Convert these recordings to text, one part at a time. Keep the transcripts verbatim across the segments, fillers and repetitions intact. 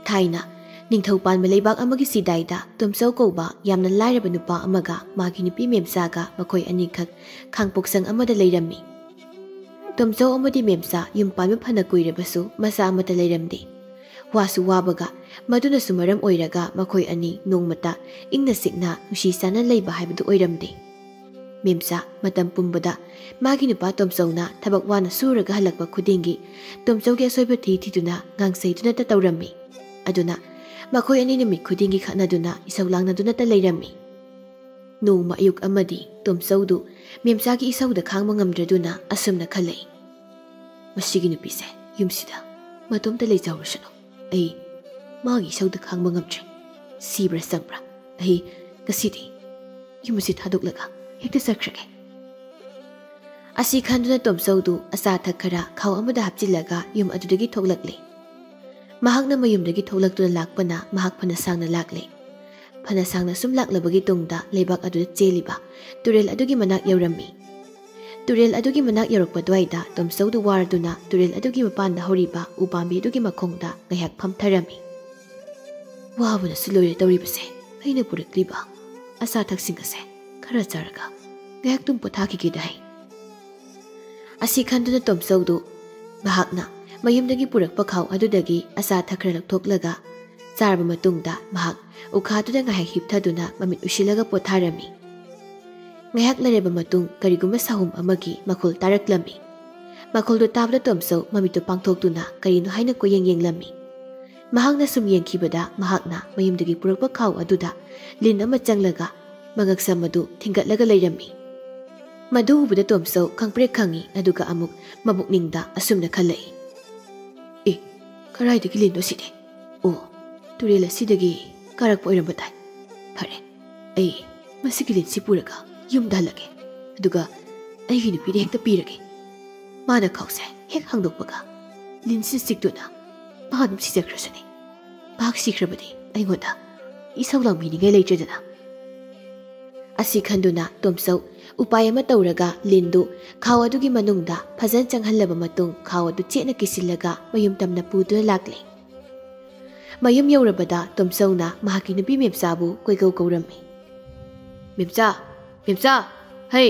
ꯊꯥꯏꯅ ꯅꯤꯡꯊꯧ ꯄꯥꯟꯕ ꯂꯩꯕꯥꯛ ꯑꯃꯒꯤ ꯁꯤꯗꯥꯏꯗ ꯇꯣꯝꯆꯧ ꯀꯧꯕ ꯌꯥꯝꯅ ꯂꯥꯏꯔꯕ ꯅꯨꯄꯥ ꯑꯃꯒ ꯃꯥꯒꯤ ꯅꯨꯄꯤ ꯃꯦꯝꯆꯥꯒ ꯃꯈꯣꯏ ꯑꯅꯤꯈꯛ ꯈꯥꯡꯄꯣꯛꯁꯪ ꯑꯃꯗ ꯂꯩꯔꯝꯃꯤ꯫ ꯇꯣꯝꯆꯧ ꯑꯃꯗꯤ ꯃꯦꯝꯆꯥ ꯌꯨꯝ ꯄꯥꯟꯕ ꯐꯅ ꯀꯨꯏꯔꯕꯁꯨ ꯃꯆꯥ ꯑꯃꯠꯇ ꯂꯩꯔꯝꯗꯦ꯫ ꯋꯥꯁꯨ ꯋꯥꯕꯒ ꯃꯗꯨꯅꯁꯨ ꯃꯔꯝ ꯑꯣꯏꯔꯒ ꯃꯈꯣꯏ ꯑꯅꯤ ꯅꯣꯡꯃꯇ ꯏꯪꯅ ꯆꯤꯛꯅ ꯅꯨꯡꯁꯤ ꯆꯥꯟꯅ ꯂꯩꯕ ꯍꯥꯏꯕꯗꯨ ꯑꯣꯏꯔꯝꯗꯦ꯫ ꯃꯦꯝꯆꯥ ꯃꯇꯝ ꯄꯨꯝꯕꯗ ꯃꯥꯒꯤ ꯅꯨꯄꯥ ꯇꯣꯝꯆꯧꯅ ꯊꯕꯛ ꯋꯥꯅ ꯁꯨꯔꯒ ꯍꯜꯂꯛꯄ ꯈꯨꯗꯤꯡꯒꯤ ꯇꯣꯝꯆꯧꯒꯤ ꯑꯁꯣꯏꯕ ꯊꯤ ꯊꯤꯗꯨꯅ ꯉꯥꯡꯁꯩꯗꯨꯅꯇ ꯇꯧꯔꯝꯃꯤ꯫ ꯑꯗꯨꯅ ꯃꯈꯣꯏ ꯑꯅꯤ ꯅꯨꯃꯤꯠ ꯈꯨꯗꯤꯡꯒꯤ ꯈꯠꯅꯗꯨꯅ ꯏꯁꯧ ꯂꯥꯡꯅꯗꯨꯅꯇ ꯂꯩꯔꯝꯃꯤ꯫ ꯅꯣꯡꯃ ꯑꯌꯨꯛ ꯑꯃꯗꯤ ꯇꯣꯝꯆꯧꯗꯨ ꯃꯦꯝꯆꯥꯒꯤ ꯏꯁꯧꯗ ꯈꯥꯡꯕ ꯉꯝꯗ꯭ꯔꯗꯨꯅ ꯑꯁꯨꯝꯅ ꯈꯜꯂꯛꯏ, "ꯃꯁꯤꯒꯤ ꯅꯨꯄꯤꯁꯦ ꯌꯨꯝꯁꯤꯗ ꯃꯇꯣꯝꯇ ꯂꯩꯖꯍꯧꯔꯁꯅꯨ꯫ ꯑꯩ ꯃꯥꯒꯤ ꯏꯁꯧꯗ ꯈꯥꯡꯕ ꯉꯝꯗ꯭ꯔꯦ꯫ ꯁꯤꯕ꯭ꯔꯥ ꯆꯪꯕ꯭ꯔꯥ, ꯑꯩ ꯉꯁꯤꯗꯤ ꯌꯨꯝ ꯑꯁꯤ ꯊꯥꯗꯣꯛꯂꯒ ꯍꯦꯛꯇ ꯆꯠꯈ꯭ꯔꯒꯦ"꯫ ꯑꯁꯤ ꯈꯟꯗꯨꯅ ꯇꯣꯝꯆꯧꯗꯨ ꯑꯆꯥ ꯑꯊꯛ ꯈꯔ ꯈꯥꯎ ꯑꯃꯗ ꯍꯥꯞꯆꯤꯜꯂꯒ ꯌꯨꯝ ꯑꯗꯨꯗꯒꯤ ꯊꯣꯛꯂꯛꯂꯦ꯫ ꯃꯍꯥꯛꯅ ꯃꯌꯨꯝꯗꯒꯤ ꯊꯣꯛꯂꯛꯇꯨꯅ ꯂꯥꯛꯄꯅ ꯃꯍꯥꯛ ꯐꯅ ꯁꯥꯡꯅ ꯂꯥꯛꯂꯦ꯫ ꯐꯅ ꯁꯥꯡꯅ ꯁꯨꯝ ꯂꯥꯛꯂꯕꯒꯤ ꯇꯨꯡꯗ ꯂꯩꯕꯥꯛ ꯑꯗꯨꯗ ꯆꯦꯜꯂꯤꯕ ꯇꯨꯔꯦꯜ ꯑꯗꯨꯒꯤ ꯃꯅꯥꯛ ꯌꯧꯔꯝꯃꯤ꯫ ꯇꯨꯔꯦꯜ ꯑꯗꯨꯒꯤ ꯃꯅꯥꯛ ꯌꯧꯔꯛꯄ ꯑꯗꯨꯋꯥꯏꯗ ꯇꯣꯝꯆꯧꯗꯨ ꯋꯥꯔꯗꯨꯅ ꯇꯨꯔꯦꯜ ꯑꯗꯨꯒꯤ ꯃꯄꯥꯟꯗ ꯍꯧꯔꯤꯕ ꯎꯄꯥꯝꯕꯤ ꯑꯗꯨꯒꯤ ꯃꯈꯣꯡꯗ ꯉꯥꯏꯍꯥꯛ ꯐꯝꯊꯔꯝꯃꯤ꯫ "ꯋꯥꯕꯅꯁꯨ ꯂꯣꯏꯔꯦ ꯇꯧꯔꯤꯕꯁꯦ꯫ ꯑꯩꯅ ꯄꯨꯔꯛꯂꯤꯕ ꯑꯆꯥ ꯑꯊꯛꯁꯤꯡ ꯑꯁꯦ ꯈꯔ ꯆꯥꯔꯒ ꯉꯥꯏꯍꯥꯛꯇꯨꯝ ꯄꯣꯊꯥꯈꯤꯒꯦꯗ ꯍꯥꯏ"꯫ ꯑꯁꯤ ꯈꯟꯗꯨꯅ ꯇꯣꯝꯆꯧꯗꯨ ꯃꯍꯥꯛꯅ ꯃꯌꯨꯝꯗꯒꯤ ꯄꯨꯔꯛꯄ ꯈꯥꯎ ꯑꯗꯨꯗꯒꯤ ꯑꯆꯥ ꯑꯊꯛ ꯈꯔ ꯂꯧꯊꯣꯛꯂꯒ ꯆꯥꯔꯕ ꯃꯇꯨꯡꯗ ꯃꯍꯥꯛ ꯎꯈꯥꯗꯨꯗ ꯉꯥꯏꯍꯥꯛ ꯍꯤꯞꯊꯗꯨꯅ ꯃꯃꯤꯠ ꯎꯏꯁꯤꯜꯂꯒ ꯄꯣꯊꯥꯔꯝꯃꯤ꯫ ꯉꯥꯏꯍꯥꯛ ꯂꯩꯔꯕ ꯃꯇꯨꯡ ꯀꯔꯤꯒꯨꯝꯕ ꯁꯥꯍꯨꯝ ꯑꯃꯒꯤ ꯃꯈꯣꯜ ꯇꯥꯔꯛꯂꯝꯃꯤ꯫ ꯃꯈꯣꯜꯗꯨ ꯇꯥꯕꯗ ꯇꯣꯝꯆꯧ ꯃꯃꯤꯠꯇꯨ ꯄꯥꯡꯊꯣꯛꯇꯨꯅ ꯀꯔꯤꯅꯣ ꯍꯥꯏꯅ ꯀꯣꯏꯌꯦꯡ ꯌꯦꯡꯂꯝꯃꯤ꯫ ꯃꯍꯥꯛꯅ ꯁꯨꯝ ꯌꯦꯡꯈꯤꯕꯗ ꯃꯍꯥꯛꯅ ꯃꯌꯨꯝꯗꯒꯤ ꯄꯨꯔꯛꯄ ꯈꯥꯎ ꯑꯗꯨꯗ ꯂꯤꯟ ꯑꯃ ꯆꯪꯂꯒ ꯃꯉꯛꯁꯝ ꯑꯗꯨ ꯊꯤꯡꯒꯠꯂꯒ ꯂꯩꯔꯝꯃꯤ꯫ ꯃꯗꯨ ꯎꯕꯗ ꯇꯣꯝꯆꯧ ꯈꯪꯄ꯭ꯔꯦꯛ ꯈꯪꯉꯤ, ꯑꯗꯨꯒ ꯑꯃꯨꯛ ꯃꯕꯨꯛꯅꯤꯡꯗ ꯑꯁꯨꯝꯅ ꯈꯜꯂꯛꯏ, "ꯑꯦ, ꯀꯔꯥꯏꯗꯒꯤ ꯂꯤꯟꯅꯣ ꯁꯤꯗꯤ? ꯑꯣ, ꯇꯨꯔꯦꯜ ꯑꯁꯤꯗꯒꯤ ꯀꯥꯔꯛꯄ ꯑꯣꯏꯔꯝꯕ ꯇꯥꯏ꯫ ꯐꯔꯦ, ꯑꯩ ꯃꯁꯤꯒꯤ ꯂꯤꯟꯁꯤ ꯄꯨꯔꯒ ꯌꯨꯝꯗ ꯍꯜꯂꯒꯦ, ꯑꯗꯨꯒ ꯑꯩꯒꯤ ꯅꯨꯄꯤꯗ ꯍꯦꯛꯇ ꯄꯤꯔꯒꯦ꯫ ꯃꯥꯅ ꯈꯥꯎꯁꯦ ꯍꯦꯛ ꯍꯥꯡꯗꯣꯛꯄꯒ ꯂꯤꯟꯁꯤ ꯆꯤꯛꯇꯨꯅ ꯃꯥ ꯑꯗꯨꯝ ꯁꯤꯖꯈ꯭ꯔꯁꯅꯤ꯫ ꯃꯍꯥꯛ ꯁꯤꯈ꯭ꯔꯕꯗꯤ ꯑꯩꯉꯣꯟꯗ ꯏꯁꯧ ꯂꯥꯡꯕꯤꯅꯤꯡꯉꯥꯏ ꯂꯩꯇ꯭ꯔꯦꯗꯅ"꯫ ꯑꯁꯤ ꯈꯟꯗꯨꯅ ꯇꯣꯝꯆꯧ ꯎꯄꯥꯏ ꯑꯃ ꯇꯧꯔꯒ ꯂꯤꯟꯗꯨ ꯈꯥꯎ ꯑꯗꯨꯒꯤ ꯃꯅꯨꯡꯗ ꯐꯖꯅ ꯆꯪꯍꯜꯂꯕ ꯃꯇꯨꯡ ꯈꯥꯎ ꯑꯗꯨ ꯆꯦꯠꯅ ꯀꯤꯁꯤꯜꯂꯒ ꯃꯌꯨꯝ ꯇꯝꯅ ꯄꯨꯗꯨꯅ ꯂꯥꯛꯂꯦ꯫ ꯃꯌꯨꯝ ꯌꯧꯔꯕꯗ ꯇꯣꯝꯆꯧꯅ ꯃꯍꯥꯛꯀꯤ ꯅꯨꯄꯤ ꯃꯦꯝꯆꯥꯕꯨ ꯀꯣꯏꯀꯧ ꯀꯧꯔꯝꯃꯤ꯫ "ꯃꯦꯝꯆꯥ, ꯃꯦꯝꯆꯥ, ꯍꯩ,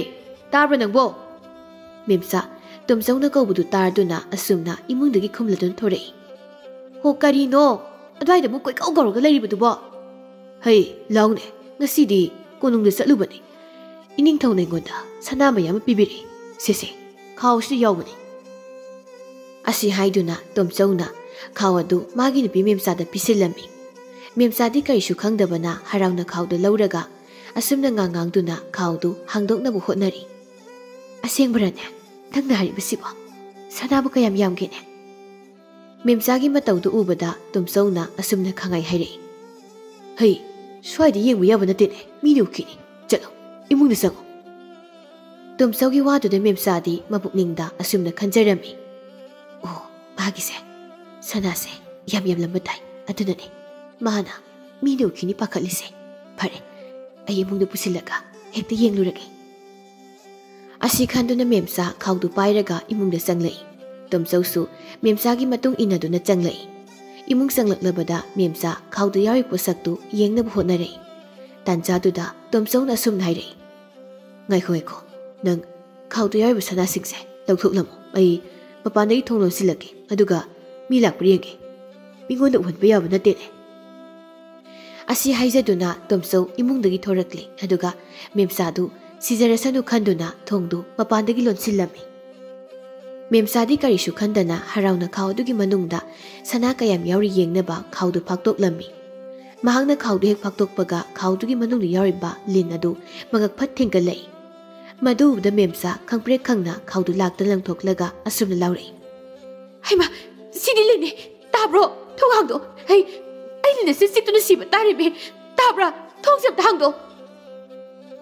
ꯇꯥꯕ꯭ꯔꯥ ꯅꯪꯕꯣ?" ꯃꯦꯝꯆꯥ ꯇꯣꯝꯆꯧꯅ ꯀꯧꯕꯗꯨ ꯇꯥꯔꯗꯨꯅ ꯑꯁꯨꯝꯅ ꯏꯃꯨꯡꯗꯒꯤ ꯈꯨꯝꯂꯗꯨꯅ ꯊꯣꯔꯛꯏ꯫ "ꯍꯣ, ꯀꯔꯤꯅꯣ ꯑꯗ꯭ꯋꯥꯏꯗ ꯑꯃꯨꯛ ꯀꯣꯏꯀꯧ ꯀꯧꯔꯒ ꯂꯩꯔꯤꯕꯗꯨꯕꯣ? ꯍꯩ, ꯂꯥꯎꯅꯦ, ꯉꯁꯤꯗꯤ ꯀꯣꯅꯨꯡꯗ ꯆꯠꯂꯨꯕꯅꯤ꯫ ꯏꯅꯤꯡꯊꯧꯅ ꯑꯩꯉꯣꯟꯗ ꯁꯅꯥ ꯃꯌꯥꯝ ꯑꯃ ꯄꯤꯕꯤꯔꯛꯏ꯫ ꯁꯦ ꯁꯦ, ꯈꯥꯎꯁꯤꯗ ꯌꯥꯎꯕꯅꯤ꯫" ꯑꯁꯤ ꯍꯥꯏꯗꯨꯅ ꯇꯣꯝꯆꯧꯅ ꯈꯥꯎ ꯑꯗꯨ ꯃꯥꯒꯤ ꯅꯨꯄꯤ ꯃꯦꯝꯆꯥꯗ ꯄꯤꯁꯤꯜꯂꯝꯃꯤ꯫ ꯃꯦꯝꯆꯥꯗꯤ ꯀꯔꯤꯁꯨ ꯈꯪꯗꯕꯅ ꯍꯔꯥꯎꯅ ꯈꯥꯎꯗꯨ ꯂꯧꯔꯒ ꯑꯁꯨꯝꯅ ꯉꯥꯡꯉꯥꯡꯗꯨꯅ ꯈꯥꯎꯗꯨ ꯍꯥꯡꯗꯣꯛꯅꯕ ꯍꯣꯠꯅꯔꯤ꯫ "ꯑꯁꯦꯡꯕꯔꯅꯦ ꯅꯪꯅ ꯍꯥꯏꯔꯤꯕꯁꯤꯕꯣ? ꯁꯅꯥꯕꯨ ꯀꯌꯥꯝ ꯌꯥꯝꯒꯦꯅꯦ?" ꯃꯦꯝꯆꯥꯒꯤ ꯃꯇꯧꯗꯨ ꯎꯕꯗ ꯇꯣꯝꯆꯧꯅ ꯑꯁꯨꯝꯅ ꯈꯪꯍꯥꯏ ꯍꯥꯏꯔꯛꯏ꯫ "ꯍꯩ, ꯁ꯭ꯋꯥꯏꯗ ꯌꯦꯡꯕ ꯌꯥꯕ ꯅꯠꯇꯦꯅꯦ, ꯃꯤꯅ ꯎꯈꯤꯅꯤ꯫ ꯆꯠꯂꯣ, ꯏꯃꯨꯡꯗ ꯆꯪꯉꯣ꯫" ꯇꯣꯝꯆꯧꯒꯤ ꯋꯥꯗꯨꯗ ꯃꯦꯝꯆꯥꯗꯤ ꯃꯄꯨꯛꯅꯤꯡꯗ ꯑꯁꯨꯝꯅ ꯈꯟꯖꯔꯝꯃꯤ꯫ "ꯑꯣ, ꯃꯥꯒꯤꯁꯦ ꯁꯅꯥꯁꯦ ꯌꯥꯝ ꯌꯥꯝꯂꯝꯕ ꯇꯥꯏ, ꯑꯗꯨꯅꯅꯦ ꯃꯥꯅ ꯃꯤꯅ ꯎꯈꯤꯅꯤ ꯄꯥꯈꯠꯂꯤꯁꯦ꯫ ꯐꯔꯦ, ꯑꯩ ꯏꯃꯨꯡꯗ ꯄꯨꯁꯤꯜꯂꯒ ꯍꯦꯛꯇ ꯌꯦꯡꯂꯨꯔꯒꯦ꯫" ꯑꯁꯤ ꯈꯟꯗꯨꯅ ꯃꯦꯝꯆꯥ ꯈꯥꯎꯗꯨ ꯄꯥꯏꯔꯒ ꯏꯃꯨꯡꯗ ꯆꯪꯂꯛꯏ꯫ ꯇꯣꯝꯆꯧꯁꯨ ꯃꯦꯝꯆꯥꯒꯤ ꯃꯇꯨꯡ ꯏꯟꯅꯗꯨꯅ ꯆꯪꯂꯛꯏ꯫ ꯏꯃꯨꯡ ꯆꯪꯂꯛꯂꯕꯗ ꯃꯦꯝꯆꯥ ꯈꯥꯎꯗ ꯌꯥꯎꯔꯤꯕ ꯄꯣꯠꯁꯛꯇꯨ ꯌꯦꯡꯅꯕ ꯍꯣꯠꯅꯔꯛꯏ꯫ ꯇꯥꯟꯖꯥꯗꯨꯗ ꯇꯣꯝꯆꯧꯅ ꯑꯁꯨꯝꯅ ꯍꯥꯏꯔꯛꯏ꯫ "ꯉꯥꯏꯈꯣ, ꯉꯥꯏꯈꯣ, ꯅꯪ ꯈꯥꯎꯗ ꯌꯥꯎꯔꯤꯕ ꯁꯅꯥꯁꯤꯡꯁꯦ ꯂꯧꯊꯣꯛꯂꯝꯃꯣ꯫ ꯑꯩ ꯃꯄꯥꯟꯗꯒꯤ ꯊꯣꯡ ꯂꯣꯟꯁꯤꯜꯂꯛꯀꯦ, ꯑꯗꯨꯒ ꯃꯤ ꯂꯥꯛꯄ꯭ꯔꯥ ꯌꯦꯡꯒꯦ꯫ ꯃꯤꯉꯣꯟꯗ ꯎꯍꯟꯕ ꯌꯥꯕ ꯅꯠꯇꯦꯅꯦ꯫" ꯑꯁꯤ ꯍꯥꯏꯖꯗꯨꯅ ꯇꯣꯝꯆꯧ ꯏꯃꯨꯡꯗꯒꯤ ꯊꯣꯔꯛꯂꯦ, ꯑꯗꯨꯒ ꯃꯦꯝꯆꯥꯗꯨ ꯁꯤꯖꯔꯁꯅꯨ ꯈꯟꯗꯨꯅ ꯊꯣꯡꯗꯨ ꯃꯄꯥꯟꯗꯒꯤ ꯂꯣꯟꯁꯤꯜꯂꯝꯃꯤ꯫ ꯃꯦꯝꯆꯥꯗꯤ ꯀꯔꯤꯁꯨ ꯈꯟꯗꯅ ꯍꯔꯥꯎꯅ ꯈꯥꯎ ꯑꯗꯨꯒꯤ ꯃꯅꯨꯡꯗ ꯁꯅꯥ ꯀꯌꯥꯝ ꯌꯥꯎꯔꯤ ꯌꯦꯡꯅꯕ ꯈꯥꯎꯗꯨ ꯐꯥꯛꯇꯣꯛꯂꯝꯃꯤ꯫ ꯃꯍꯥꯛꯅ ꯈꯥꯎꯗꯨ ꯍꯦꯛ ꯐꯥꯛꯇꯣꯛꯄꯒ ꯈꯥꯎꯗꯨꯒꯤ ꯃꯅꯨꯡꯗ ꯌꯥꯎꯔꯤꯕ ꯂꯤꯟ ꯑꯗꯨ ꯃꯉꯛ ꯐꯠ ꯊꯦꯡꯒꯠꯂꯛꯏ꯫ ꯃꯗꯨ ꯎꯕꯗ ꯃꯦꯝꯆꯥ ꯈꯪꯄ꯭ꯔꯦꯛ ꯈꯪꯅ ꯈꯥꯎꯗꯨ ꯂꯥꯛꯇ ꯂꯪꯊꯣꯛꯂꯒ ꯑꯁꯨꯝꯅ ꯂꯥꯎꯔꯛꯏ꯫ "ꯍꯩꯃꯥ, ꯁꯤꯗꯤ ꯂꯤꯟꯅꯤ! ꯇꯥꯕ꯭ꯔꯣ? ꯊꯣꯡ ꯍꯥꯡꯗꯣꯛꯑꯣ! ꯑꯩ, ꯑꯩ ꯂꯤꯟ ꯑꯁꯤ ꯆꯤꯛꯇꯨꯅ ꯁꯤꯕ ꯇꯥꯔꯦꯃꯤ! ꯇꯥꯕ꯭ꯔꯥ? ꯊꯣꯡꯁꯦ ꯑꯝꯇ ꯍꯥꯡꯗꯣꯛꯑꯣ!"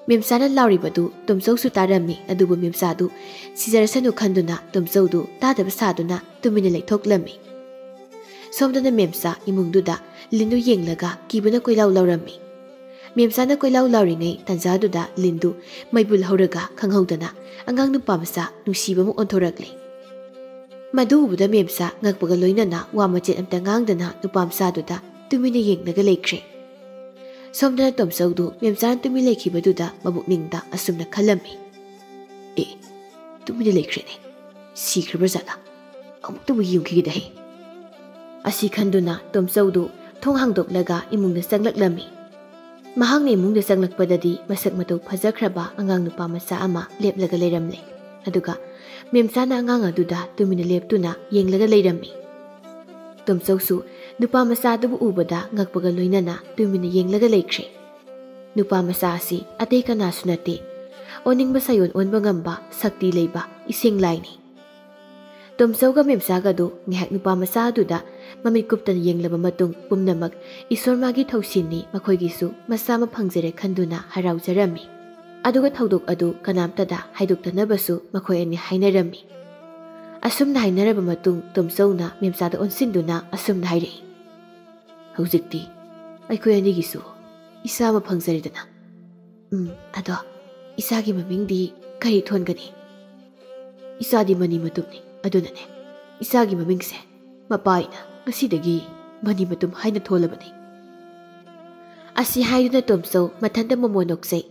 ꯃꯦꯝꯆꯥꯅ ꯂꯥꯎꯔꯤꯕꯗꯨ ꯇꯣꯝꯆꯧꯁꯨ ꯇꯥꯔꯝꯃꯤ, ꯑꯗꯨꯕꯨ ꯃꯦꯝꯆꯥꯗꯨ ꯁꯤꯖꯔꯁꯅꯨ ꯈꯟꯗꯨꯅ ꯇꯣꯝꯆꯧꯗꯨ ꯇꯥꯗꯕ ꯁꯥꯗꯨꯅ ꯇꯨꯃꯤꯟꯅ ꯂꯩꯊꯣꯛꯂꯝꯃꯤ꯫ ꯁꯣꯝꯗꯅ ꯃꯦꯝꯆꯥ ꯏꯃꯨꯡꯗꯨꯗ ꯂꯤꯟꯗꯨ ꯌꯦꯡꯂꯒ ꯀꯤꯕꯅ ꯀꯣꯏꯂꯥꯎ ꯂꯥꯎꯔꯝꯃꯤ꯫ ꯃꯦꯝꯆꯥꯅ ꯀꯣꯏꯂꯥꯎ ꯂꯥꯎꯔꯤꯉꯩ ꯇꯥꯟꯖꯥꯗꯨꯗ ꯂꯤꯟꯗꯨ ꯃꯩꯕꯨꯜ ꯍꯧꯔꯒ ꯈꯪꯍꯧꯗꯅ ꯑꯉꯥꯡ ꯅꯨꯄꯥ ꯃꯆꯥ ꯅꯨꯡꯁꯤꯕ ꯑꯃ ꯑꯣꯟꯊꯣꯔꯛꯂꯦ꯫ ꯃꯗꯨ ꯎꯕꯗ ꯃꯦꯝꯆꯥ ꯉꯛꯄꯒ ꯂꯣꯏꯅꯅ ꯋꯥ ꯃꯆꯦꯠ ꯑꯝꯇ ꯉꯥꯡꯗꯅ ꯅꯨꯄꯥ ꯃꯆꯥꯗꯨꯗ ꯇꯨꯃꯤꯟꯅ ꯌꯦꯡꯂꯒ ꯂꯩꯈ꯭ꯔꯦ꯫ ꯁꯣꯝꯗꯅ ꯇꯣꯝꯆꯧꯗꯨ ꯃꯦꯝꯆꯥꯅ ꯇꯨꯃꯤꯟ ꯂꯩꯈꯤꯕꯗꯨꯗ ꯃꯕꯨꯛꯅꯤꯡꯗ ꯑꯁꯨꯝꯅ ꯈꯜꯂꯝꯃꯤ, "ꯑꯦ, ꯇꯨꯃꯤꯟꯅ ꯂꯩꯈ꯭ꯔꯦꯅꯦ꯫ ꯁꯤꯈ꯭ꯔꯕ ꯖꯥꯠꯂꯥ? ꯑꯃꯨꯛꯇꯕꯨ ꯌꯦꯡꯈꯤꯒꯦꯗ ꯍꯦ꯫" ꯑꯁꯤ ꯈꯟꯗꯨꯅ ꯇꯣꯝꯆꯧꯗꯨ ꯊꯣꯡ ꯍꯥꯡꯗꯣꯛꯂꯒ ꯏꯃꯨꯡꯗ ꯆꯪꯂꯛꯂꯝꯃꯤ꯫ ꯃꯍꯥꯛꯅ ꯏꯃꯨꯡꯗ ꯆꯪꯂꯛꯄꯗꯗꯤ ꯃꯁꯛ ꯃꯇꯧ ꯐꯖꯈ꯭ꯔꯕ ꯑꯉꯥꯡ ꯅꯨꯄꯥ ꯃꯆꯥ ꯑꯃ ꯂꯦꯞꯂꯒ ꯂꯩꯔꯝꯂꯦ꯫ ꯑꯗꯨꯒ ꯃꯦꯝꯆꯥꯅ ꯑꯉꯥꯡ ꯑꯗꯨꯗ ꯇꯨꯃꯤꯟꯅ ꯂꯦꯞꯇꯨꯅ ꯌꯦꯡꯂꯒ ꯂꯩꯔꯝꯃꯤ꯫ ꯇꯣꯝꯆꯧꯁꯨ ꯅꯨꯄꯥ ꯃꯆꯥ ꯑꯗꯨꯕꯨ ꯎꯕꯗ ꯉꯛꯄꯒ ꯂꯣꯏꯅꯅ ꯇꯨꯃꯤꯟꯅ ꯌꯦꯡꯂꯒ ꯂꯩꯈ꯭ꯔꯦ꯫ ꯅꯨꯄꯥ ꯃꯆꯥ ꯑꯁꯤ ꯑꯇꯩ ꯀꯅꯥꯁꯨ ꯅꯠꯇꯦ, ꯑꯣꯟꯅꯤꯡꯕ ꯁꯥꯌꯣꯟ ꯑꯣꯟꯕ ꯉꯝꯕ ꯁꯛꯇꯤ ꯂꯩꯕ ꯏꯁꯦꯡ ꯂꯥꯏꯅꯤ꯫ ꯇꯣꯝꯆꯧꯒ ꯃꯦꯝꯆꯥꯒꯗꯨ ꯉꯥꯏꯍꯥꯛ ꯅꯨꯄꯥ ꯃꯆꯥ ꯑꯗꯨꯗ ꯃꯃꯤꯠ ꯀꯨꯞꯇꯅ ꯌꯦꯡꯂꯕ ꯃꯇꯨꯡ, ꯄꯨꯝꯅꯃꯛ ꯏꯁꯣꯔ ꯃꯥꯒꯤ ꯊꯧꯁꯤꯟꯅꯤ, ꯃꯈꯣꯏꯒꯤꯁꯨ ꯃꯆꯥ ꯑꯃ ꯐꯪꯖꯔꯦ ꯈꯟꯗꯨꯅ ꯍꯔꯥꯎꯖꯔꯝꯃꯤ꯫ ꯑꯗꯨꯒ ꯊꯧꯗꯣꯛ ꯑꯗꯨ ꯀꯅꯥꯝꯇꯗ ꯍꯥꯏꯗꯣꯛꯇꯅꯕꯁꯨ ꯃꯈꯣꯏ ꯑꯅꯤ ꯍꯥꯏꯅꯔꯝꯃꯤ꯫ ꯑꯁꯨꯝꯅ ꯍꯥꯏꯅꯔꯕ ꯃꯇꯨꯡ, ꯇꯣꯝꯆꯧꯅ ꯃꯦꯝꯆꯥꯗ ꯑꯣꯟꯁꯤꯟꯗꯨꯅ ꯑꯁꯨꯝꯅ ꯍꯥꯏꯔꯛꯏ, "ꯍꯧꯖꯤꯛꯇꯤ ꯑꯩꯈꯣꯏ ꯑꯅꯤꯒꯤꯁꯨ ꯏꯆꯥ ꯑꯃ ꯐꯪꯖꯔꯦꯗꯅ꯫ ꯎꯝ, ꯑꯗꯣ ꯏꯆꯥꯒꯤ ꯃꯃꯤꯡꯗꯤ ꯀꯔꯤ ꯊꯣꯟꯒꯅꯤ?" "ꯏꯆꯥꯗꯤ ꯃꯅꯤ ꯃꯇꯨꯝꯅꯤ, ꯑꯗꯨꯅꯅꯦ ꯏꯆꯥꯒꯤ ꯃꯃꯤꯡꯁꯦ ꯃꯄꯥ ꯑꯩꯅ ꯉꯁꯤꯗꯒꯤ ꯃꯅꯤ ꯃꯇꯨꯝ ꯍꯥꯏꯅ ꯊꯣꯜꯂꯕꯅꯤ꯫" ꯑꯁꯤ ꯍꯥꯏꯗꯨꯅ ꯇꯣꯝꯆꯧ ꯃꯊꯟꯇ ꯃꯣꯃꯣ ꯅꯣꯛꯆꯩ꯫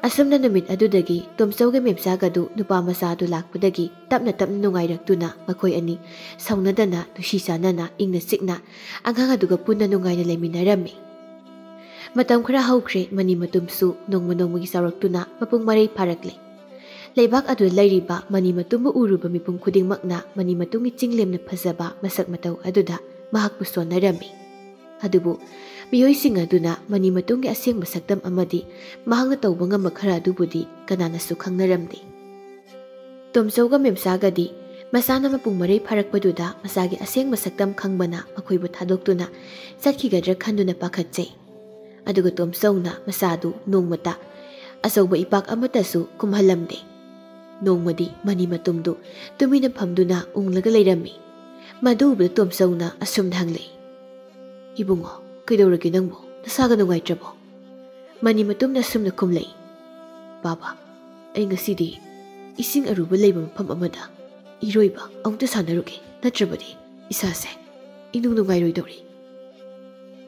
ꯑꯁꯨꯝꯅ ꯅꯨꯃꯤꯠ ꯑꯗꯨꯗꯒꯤ ꯇꯣꯝꯆꯧꯒ ꯃꯦꯝꯆꯥꯒꯗꯨ ꯅꯨꯄꯥ ꯃꯆꯥ ꯑꯗꯨ ꯂꯥꯛꯄꯗꯒꯤ ꯇꯞꯅ ꯇꯞꯅ ꯅꯨꯡꯉꯥꯏꯔꯛꯇꯨꯅ ꯃꯈꯣꯏ ꯑꯅꯤ ꯁꯥꯎꯅꯗꯅ ꯅꯨꯡꯁꯤ ꯆꯥꯟꯅꯅ ꯏꯪꯅ ꯆꯤꯛꯅ ꯑꯉꯥꯡ ꯑꯗꯨꯒ ꯄꯨꯟꯅ ꯅꯨꯡꯉꯥꯏꯅ ꯂꯩꯃꯤꯟꯅꯔꯝꯃꯤ꯫ ꯃꯇꯝ ꯈꯔ ꯍꯧꯈ꯭ꯔꯦ, ꯃꯅꯤ ꯃꯇꯨꯝꯁꯨ ꯅꯣꯡꯃ ꯅꯣꯡꯃꯒꯤ ꯆꯥꯎꯔꯛꯇꯨꯅ ꯃꯄꯨꯡ ꯃꯔꯩ ꯐꯥꯔꯛꯂꯦ꯫ ꯂꯩꯕꯥꯛ ꯑꯗꯨꯗ ꯂꯩꯔꯤꯕ ꯃꯅꯤ ꯃꯇꯨꯝꯕꯨ ꯎꯔꯨꯕ ꯃꯤꯄꯨꯝ ꯈꯨꯗꯤꯡꯃꯛꯅ ꯃꯅꯤ ꯃꯇꯨꯝꯒꯤ ꯆꯤꯡꯂꯦꯝꯅ ꯐꯖꯕ ꯃꯁꯛ ꯃꯇꯧ ꯑꯗꯨꯗ ꯃꯍꯥꯛꯄꯨ ꯁꯣꯟꯅꯔꯝꯃꯤ꯫ ꯑꯗꯨꯕꯨ ꯃꯤꯑꯣꯏꯁꯤꯡ ꯑꯗꯨꯅ ꯃꯅꯤ ꯃꯇꯨꯝꯒꯤ ꯑꯁꯦꯡꯕ ꯁꯛꯇꯝ ꯑꯃꯗꯤ ꯃꯍꯥꯛꯅ ꯇꯧꯕ ꯉꯝꯕ ꯈꯔ ꯑꯗꯨꯕꯨꯗꯤ ꯀꯅꯥꯅꯁꯨ ꯈꯪꯅꯔꯝꯗꯦ꯫ ꯇꯣꯝꯆꯧꯒ ꯃꯦꯝꯆꯥꯒꯗꯤ ꯃꯁꯥꯅ ꯃꯄꯨꯡ ꯃꯔꯩ ꯐꯥꯔꯛꯄꯗꯨꯗ ꯃꯆꯥꯒꯤ ꯑꯁꯦꯡꯕ ꯁꯛꯇꯝ ꯈꯪꯕꯅ ꯃꯈꯣꯏꯕꯨ ꯊꯥꯗꯣꯛꯇꯨꯅ ꯆꯠꯈꯤꯒꯗ꯭ꯔꯥ ꯈꯟꯗꯨꯅ ꯄꯥꯈꯠꯆꯩ꯫ ꯑꯗꯨꯒ ꯇꯣꯝꯆꯧꯅ ꯃꯆꯥꯗꯨ ꯅꯣꯡꯃꯇ ꯑꯆꯧꯕ ꯏꯄꯥꯛ ꯑꯃꯠꯇꯁꯨ ꯀꯨꯝꯍꯜꯂꯝꯗꯦ꯫ ꯅꯣꯡꯃꯗꯤ ꯃꯅꯤ ꯃꯇꯨꯝꯗꯨ ꯇꯨꯃꯤꯟꯅ ꯐꯝꯗꯨꯅ ꯎꯪꯂꯒ ꯂꯩꯔꯝꯃꯤ꯫ ꯃꯗꯨ ꯎꯕꯗ ꯇꯣꯝꯆꯧꯅ ꯑꯁꯨꯝꯅ ꯍꯪꯂꯛꯏ, "ꯏꯕꯨꯡꯉꯣ, ꯀꯩꯗꯧꯔꯒꯦ ꯅꯪꯕꯨ? ꯅꯁꯥꯒ ꯅꯨꯡꯉꯥꯏꯇ꯭ꯔꯕꯣ?" ꯃꯅꯤ ꯃꯇꯨꯝꯅ ꯑꯁꯨꯝꯅ ꯈꯨꯝꯂꯛꯏ, "ꯕꯥꯕꯥ, ꯑꯩ ꯉꯁꯤꯗꯤ ꯏꯁꯤꯡ ꯑꯔꯨꯕ ꯂꯩꯕ ꯃꯐꯝ ꯑꯃꯗ ꯏꯔꯣꯏꯕ ꯑꯃꯨꯛꯇ ꯁꯥꯟꯅꯔꯨꯒꯦ, ꯅꯠꯇ꯭ꯔꯕꯗꯤ ꯏꯁꯥꯁꯦ ꯏꯅꯨꯡ ꯅꯨꯡꯉꯥꯏꯔꯣꯏꯗꯧꯔꯤ꯫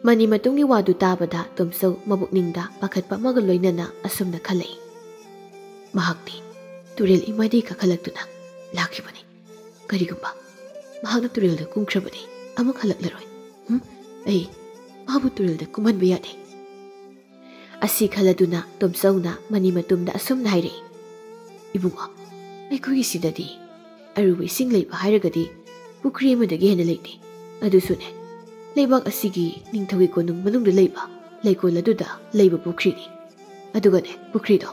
ꯃꯅꯤ ꯃꯇꯨꯝꯒꯤ ꯋꯥꯗꯨ ꯇꯥꯕꯗ ꯇꯣꯝꯆꯧ ꯃꯕꯨꯛꯅꯤꯡꯗ ꯄꯥꯈꯠꯄ ꯑꯃꯒ ꯂꯣꯏꯅꯅ ꯑꯁꯨꯝꯅ ꯈꯜꯂꯛꯏ꯫ ꯃꯍꯥꯛꯇꯤ ꯇꯨꯔꯦꯜ ꯏꯃꯥꯏꯗꯒꯤ ꯀꯥꯈꯠꯂꯛꯇꯨꯅ ꯂꯥꯛꯈꯤꯕꯅꯤ꯫ ꯀꯔꯤꯒꯨꯝꯕ ꯃꯍꯥꯛꯅ ꯇꯨꯔꯦꯜꯗ ꯀꯨꯝꯈ꯭ꯔꯕꯗꯤ ꯑꯃꯨꯛ ꯍꯜꯂꯛꯂꯔꯣꯏ꯫ ꯍꯨꯝ? ꯑꯩ ꯃꯥꯕꯨ ꯇꯨꯔꯦꯜꯗ ꯀꯨꯝꯍꯟꯕ ꯌꯥꯗꯦ꯫ ꯑꯁꯤ ꯈꯜꯂꯗꯨꯅ ꯇꯣꯝꯆꯧꯅ ꯃꯅꯤ ꯃꯇꯨꯝꯗ ꯑꯁꯨꯝꯅ ꯍꯥꯏꯔꯛꯏ, "ꯏꯕꯨꯡꯉꯣ, ꯑꯩꯈꯣꯏꯒꯤ ꯁꯤꯗꯗꯤ ꯑꯔꯨꯕ ꯏꯁꯤꯡ ꯂꯩꯕ ꯍꯥꯏꯔꯒꯗꯤ ꯄꯨꯈ꯭ꯔꯤ ꯑꯃꯗꯒꯤ ꯍꯦꯟꯅ ꯂꯩꯇꯦ꯫ ꯑꯗꯨꯁꯨꯅꯦ, ꯂꯩꯕꯥꯛ ꯑꯁꯤꯒꯤ ꯅꯤꯡꯊꯧꯒꯤ ꯀꯣꯅꯨꯡ ꯃꯅꯨꯡꯗ ꯂꯩꯕ ꯂꯩꯀꯣꯜ ꯑꯗꯨꯗ ꯂꯩꯕ ꯄꯨꯈ꯭ꯔꯤꯅꯤ꯫ ꯑꯗꯨꯒꯅꯦ, ꯄꯨꯈ꯭ꯔꯤꯗꯣ